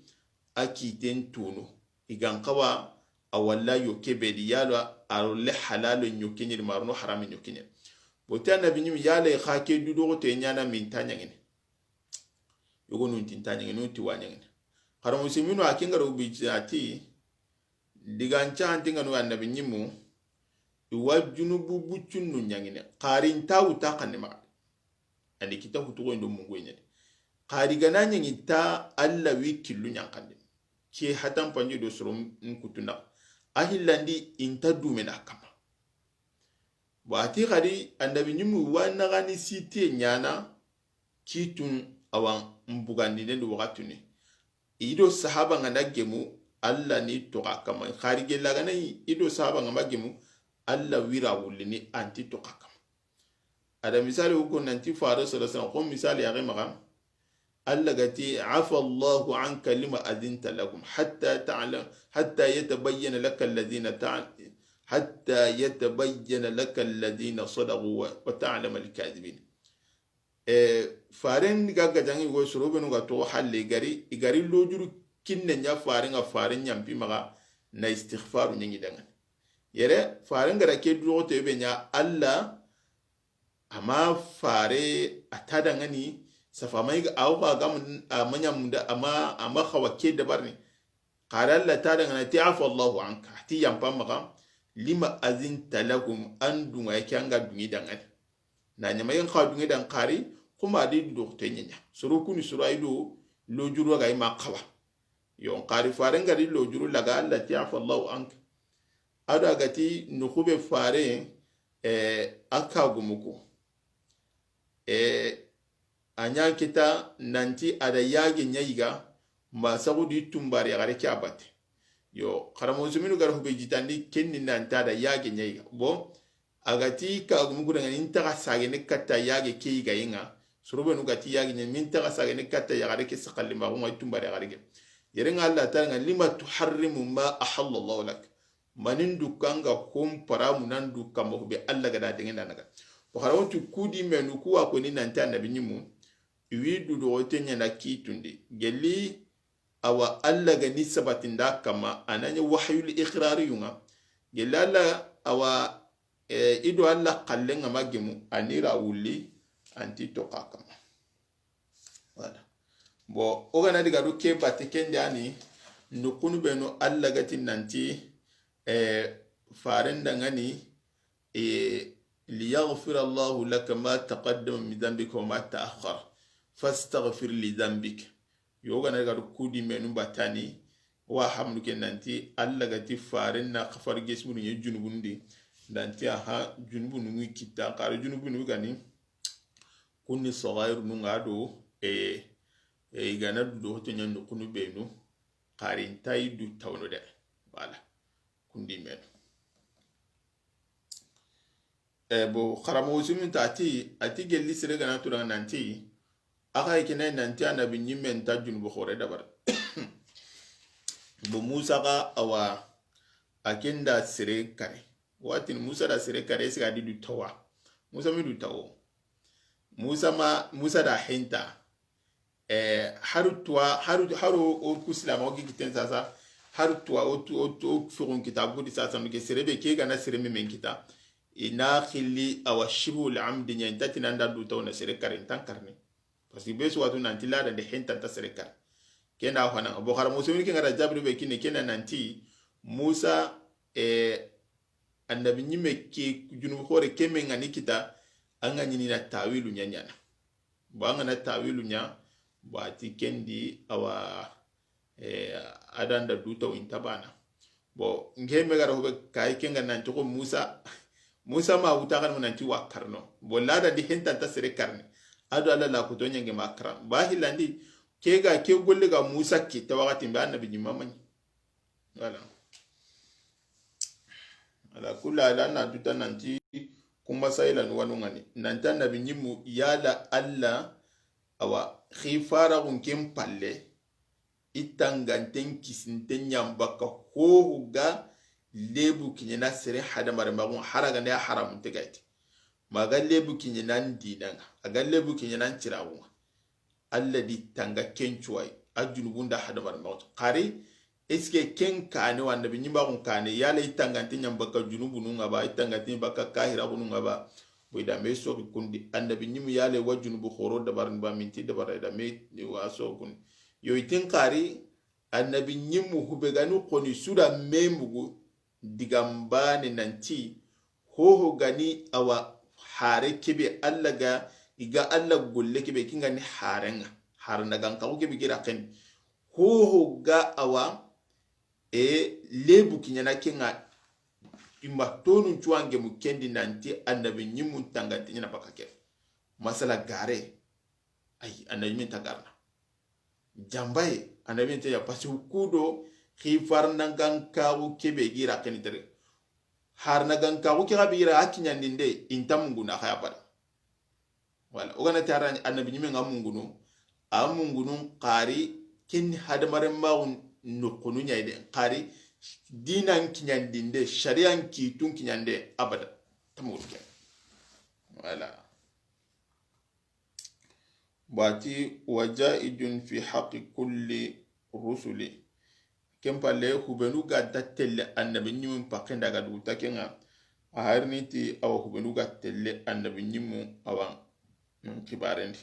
a kiten tunu. I gan xawa, a walla yo kebe di yalo, a rolle halalo ɲo keɲeri, marono harami ɲo keɲeri. Bote annabi ɲimi yala i xa ke du doxote ɲana minta ɲangini. Yogo nun tinta ɲangini, nun ti wa ɲangini. Xara musiminu a kengaro bijati, digan cahanti nganu annabi ɲimu, i wa junubu buccunnu ɲangini. Xari nta wuta xanne maxa. Ani kita hutuxoyen do mungoye ɲani. Xari gana ɲangi ta Alla wi killu ɲanxandi. Ke hatan panji do soro n kutu naxa. A hillandi inta dumena kama. Bon, a ti xadi annabi ɲimu wa naxani sitiye ɲana kitun awan mbugandinen do waxatuni. I do sahaba nga na gemu, Alla ni toxa kama. Xari gella gana i do sahaba nga ma gemu, Alla wira wullini anti toxa kama. A da misali wuko nanti fare sallallahu alaihi wasallam, ko misali yaxe maxa, Alla ga ti, "Afa Allahu anka lima adinta lahum hatta ta'lam, hatta yatabayyana laka alladhina ta'lam, hatta yatabayyana laka alladhina sadaqu wa, wa ta'lam al-kadhibin." Eh, faren ga gajangi go soro benu ga to halle gari, i gari lojuru kinne ɲa faren ga faren ɲampi maxa na istighfaru ɲangi dangani. Yere faren ga da ke duroxote be ɲa Alla, ama fare a ta dangani, safa ma i ga, aw ga gam, ama ɲamunda, ama, ama xawa ke dabarni. Xara Alla ta dangana ti, "Afa Allahu anka," ti yampa maxa, "lima azinta lahum," an dunga yake an ga dungi dangani. Na ɲama yen xa dungi dan xari, kuma di doxote ɲaɲa. Soro kuni soro ay do lojuru ga i ma xawa. Yo xari faren ga di lojuru laga Alla ti, "Afa Allahu anka." A do a ga ti noxu be fare, eh, a ka gumuku. Eh, a ɲa kita nanti a da yage ɲa yiga, ma saxu di tumbare yaxare ke a batte. Yo, xara musiminu ga da hube jitandi kenni nanti a da yage ɲa yiga. Bon, a ga ti ka gumuku dangani, n taxa sagene katta yage ke yiga yinga. Soro benu ga ti yage ɲa, min taxa sagene katta yaxare ke saxalli ma xunga tumbare yaxare ke. Yere nga Alla ta nga, "Lima tuharrimu ma ahalla Allahu lak." Manin du kanga hom paramu nan du kamo be Alla ga da dengenda naga. Wa xara wonti kudi menu kuwa ko ni nanti annabi ɲimu. I wi du doxote ɲana kitundi. Gelli awa Alla ga ni sabatinda kama, a na ɲa wahyul iqrari yunga. Gelli Alla awa, eh, i do Alla xalle nga ma gemu, a ni ra wulli, anti toxa kama. Voilà. Bon, o gana diga du ke batte ken di a ni, noqunu benu Alla ga ti nanti, eh, faren da ŋa ni, eh, liyaghfira Allahu laka ma taqaddama min dhanbika wa ma ta'akhkhar, fastaghfir li dhanbik. Yo gana diga du ku di menu batte a ni, wa hamdu ke nanti Alla ga ti faren na xafar gesmunu ye junubun di, nanti aha junubunu ŋi kita, xari junubunu ga ni, kunni soxayirunu ŋa do, e, e, i gana du do hoto ɲa noqunu benu, xari nta i du tawno de. Voilà. Kundi menu. E, bo, xaramoxo simin ta ati, ati gelli sere gana tura nanti, axa i kene nanti annabi ɲimme nta junubu xore dabara. Bo, Musa ga awa, a ken da sere kare. Watin Musa da sere kare, siga di du tawa. Musa mi du tawo. Musa ma, Musa da henta. Eh, haru tuwa, haru, haru o ku silama o gi kiten sasa. Haru tuwa o tu, o tu, o fiqun kitabu di sasa, no ke sere be ke gana sere me men kita. I na xilli awa shibhul amdi ɲa, i nta ti nan da du tawo na sere kare, i nta n karni. Parce que be su watu nanti lada de henta nta sere kare. Kena hona, bo xaramoxo simin ke ŋa da jabiru be kine, kena nanti Musa, eh, annabi ɲimme ke junubu xore ke me ŋa ni kita, a ŋa ɲini na tawilu ɲa ɲana. Bo a ŋa na tawilu ɲa, bo a ti ken di awa, eh, a da n da du tawo i nta bana. Bo, nke me ga ra hobe kay ke ŋa nanti ko Musa, Musa ma wuta kan nanti wa karno. Bo lada di henta nta sere karni. A do Alla la kuto ɲange ma karan. Ba hilandi, ke ga ke golle ga Musa kita wakati be annabi ɲimma ma ɲi. Voilà. Ala kulli hal, an na duta nanti kuma sayila nu wanu ŋa ni. Nanti annabi ɲimu yala Alla, awa, xifara gun ken palle, i tanganten kisinten ɲa n baka hoho ga lebu kiɲana sere hadamare maxun, hara ga ne a haramun te ga ite. Ma ga lebu kiɲana n dina ŋa, a ga lebu kiɲana n ciraxu ŋa. Alla di tanga ken cuwai, a junubun da hadamare maxutu. Xari, est-ce que ken kane wa annabi ɲimaxun kane, yala i tangante ɲa n baka junubunu ŋa ba, i tangante ɲa baka kahiraxunu ŋa ba? Bo i da me soxi kundi, annabi ɲimu yala i wa junubu xoro dabarini ba, minti dabara, i da me wa soxi kundi. Yo i tin xari, annabi ɲimu hube gani xoni su da me mugu, digan bane nanti, hoho gani awa hare kebe Alla ga, i ga Alla golle kebe kinga ni hare ŋa, hare na gan kaxu kebe gira ken. Hoho ga awa, e, lebu kiɲana ke ŋa, i ma tonun cuwange mu ken di nanti annabi ɲimun tangante ɲana baka ke. Masala gare, ay, annabi ɲimin ta garna. Jambaye, annabi nte ya, parce que kudo, xifarnagankaxu kebe gira keni tere. Harnagankaxu ke ga be gira a kiɲandinde, i nta mungunu a xaya bada. Voilà, o gana tara annabi ɲime ŋa mungunu, a mungunu xari, ken hadamaren maxun noqunu ɲayi de, xari, dinan kiɲandinde, shari'an kitun kiɲande, abada. Tamuru ke. Voilà. Bati, wa jaizun fi haqqi kulli rusuli. Ken palle, hubenu ga da telle annabi ɲimin pakken da ga dugu ta ke ŋa. A harini ti awa hubenu ga telle annabi ɲimu awa n xibarendi.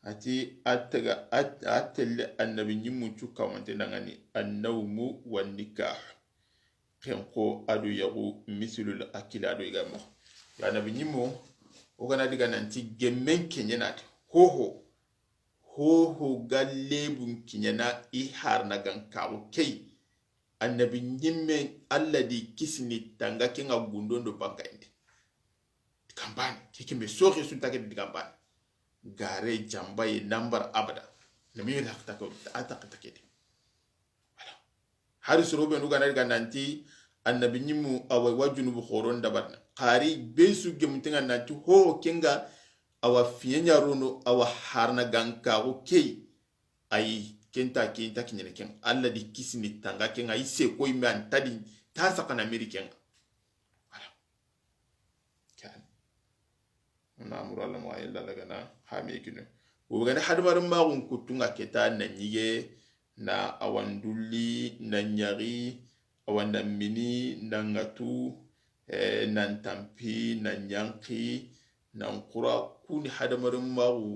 A ti a taga, a, a telle annabi ɲimu cu kawante da ŋa ni annawmu wa nikah. Ken xo a do yaxu misilul akili a do i ga moxo. Annabi ɲimu, o gana diga nanti gemmen keɲenati. Hoho, hoho ga lebun kiɲana i harnagankaxu key. Annabi ɲimme Alla di kisini tanga ke ŋa gundon do bankayinde. Digambane, ke kembe soxe sun ta ke di digambane. Gare jambaye nambar abada. Nami raxta ko, a taxta ke di. Voilà. Hari soro be nu gana ga nanti annabi ɲimu awa wa junubu xoron dabarna. Xari be su gemuntenga nanti ho kenga awa fiye ɲarono awa harnagankaxu key. Ayi, kenta, kenta kiɲene ken. Alla di kisini tanga ken ŋa, i se koy me an tadi, ta sakana meri ken ŋa. Voilà. Kan. Na amuru Alla mo ayella lagana, ha me kinu. Wo gane hadamaren maxun kuttunga keta na ɲige, na awandulli, na ɲaxi, awa na mini, na ŋatu, eh, na ntampi, na ɲanxi, Nan xura kuni hadamarenmaxu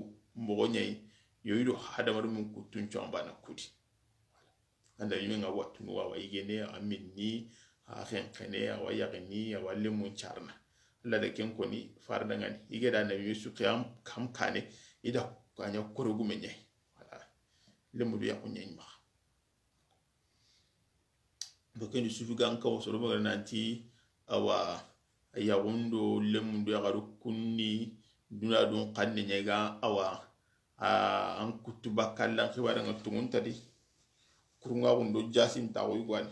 moxo ɲa yi, yo i do hadamarenmun kuttun cawamba na kudi. Anda yime nga watunu wa, wa yigene, a minni, a xenxene, a wa yaxini, a wa lemun carna. Alla da ken koni farda ngani. Yige da na yime su qiyam kam kane, i da kanya korogume ɲa yi. Voilà. Lemu du yaxu ɲa yi maxa. Bo ken di sufi gan kawo soro maga nanti, awa, yaxun do lemun do yaxaru kunni duna dun xanne ɲa ga, awa, a, an kuttu bakkallan xibare nga tungun tadi. Kurunga gundo jasin tawo yugwani.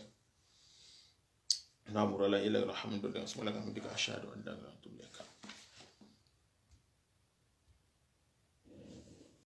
Na murala ila alhamdulillah, subhanaka hamdika, ashhadu an la ilaha illa anta, astaghfiruka.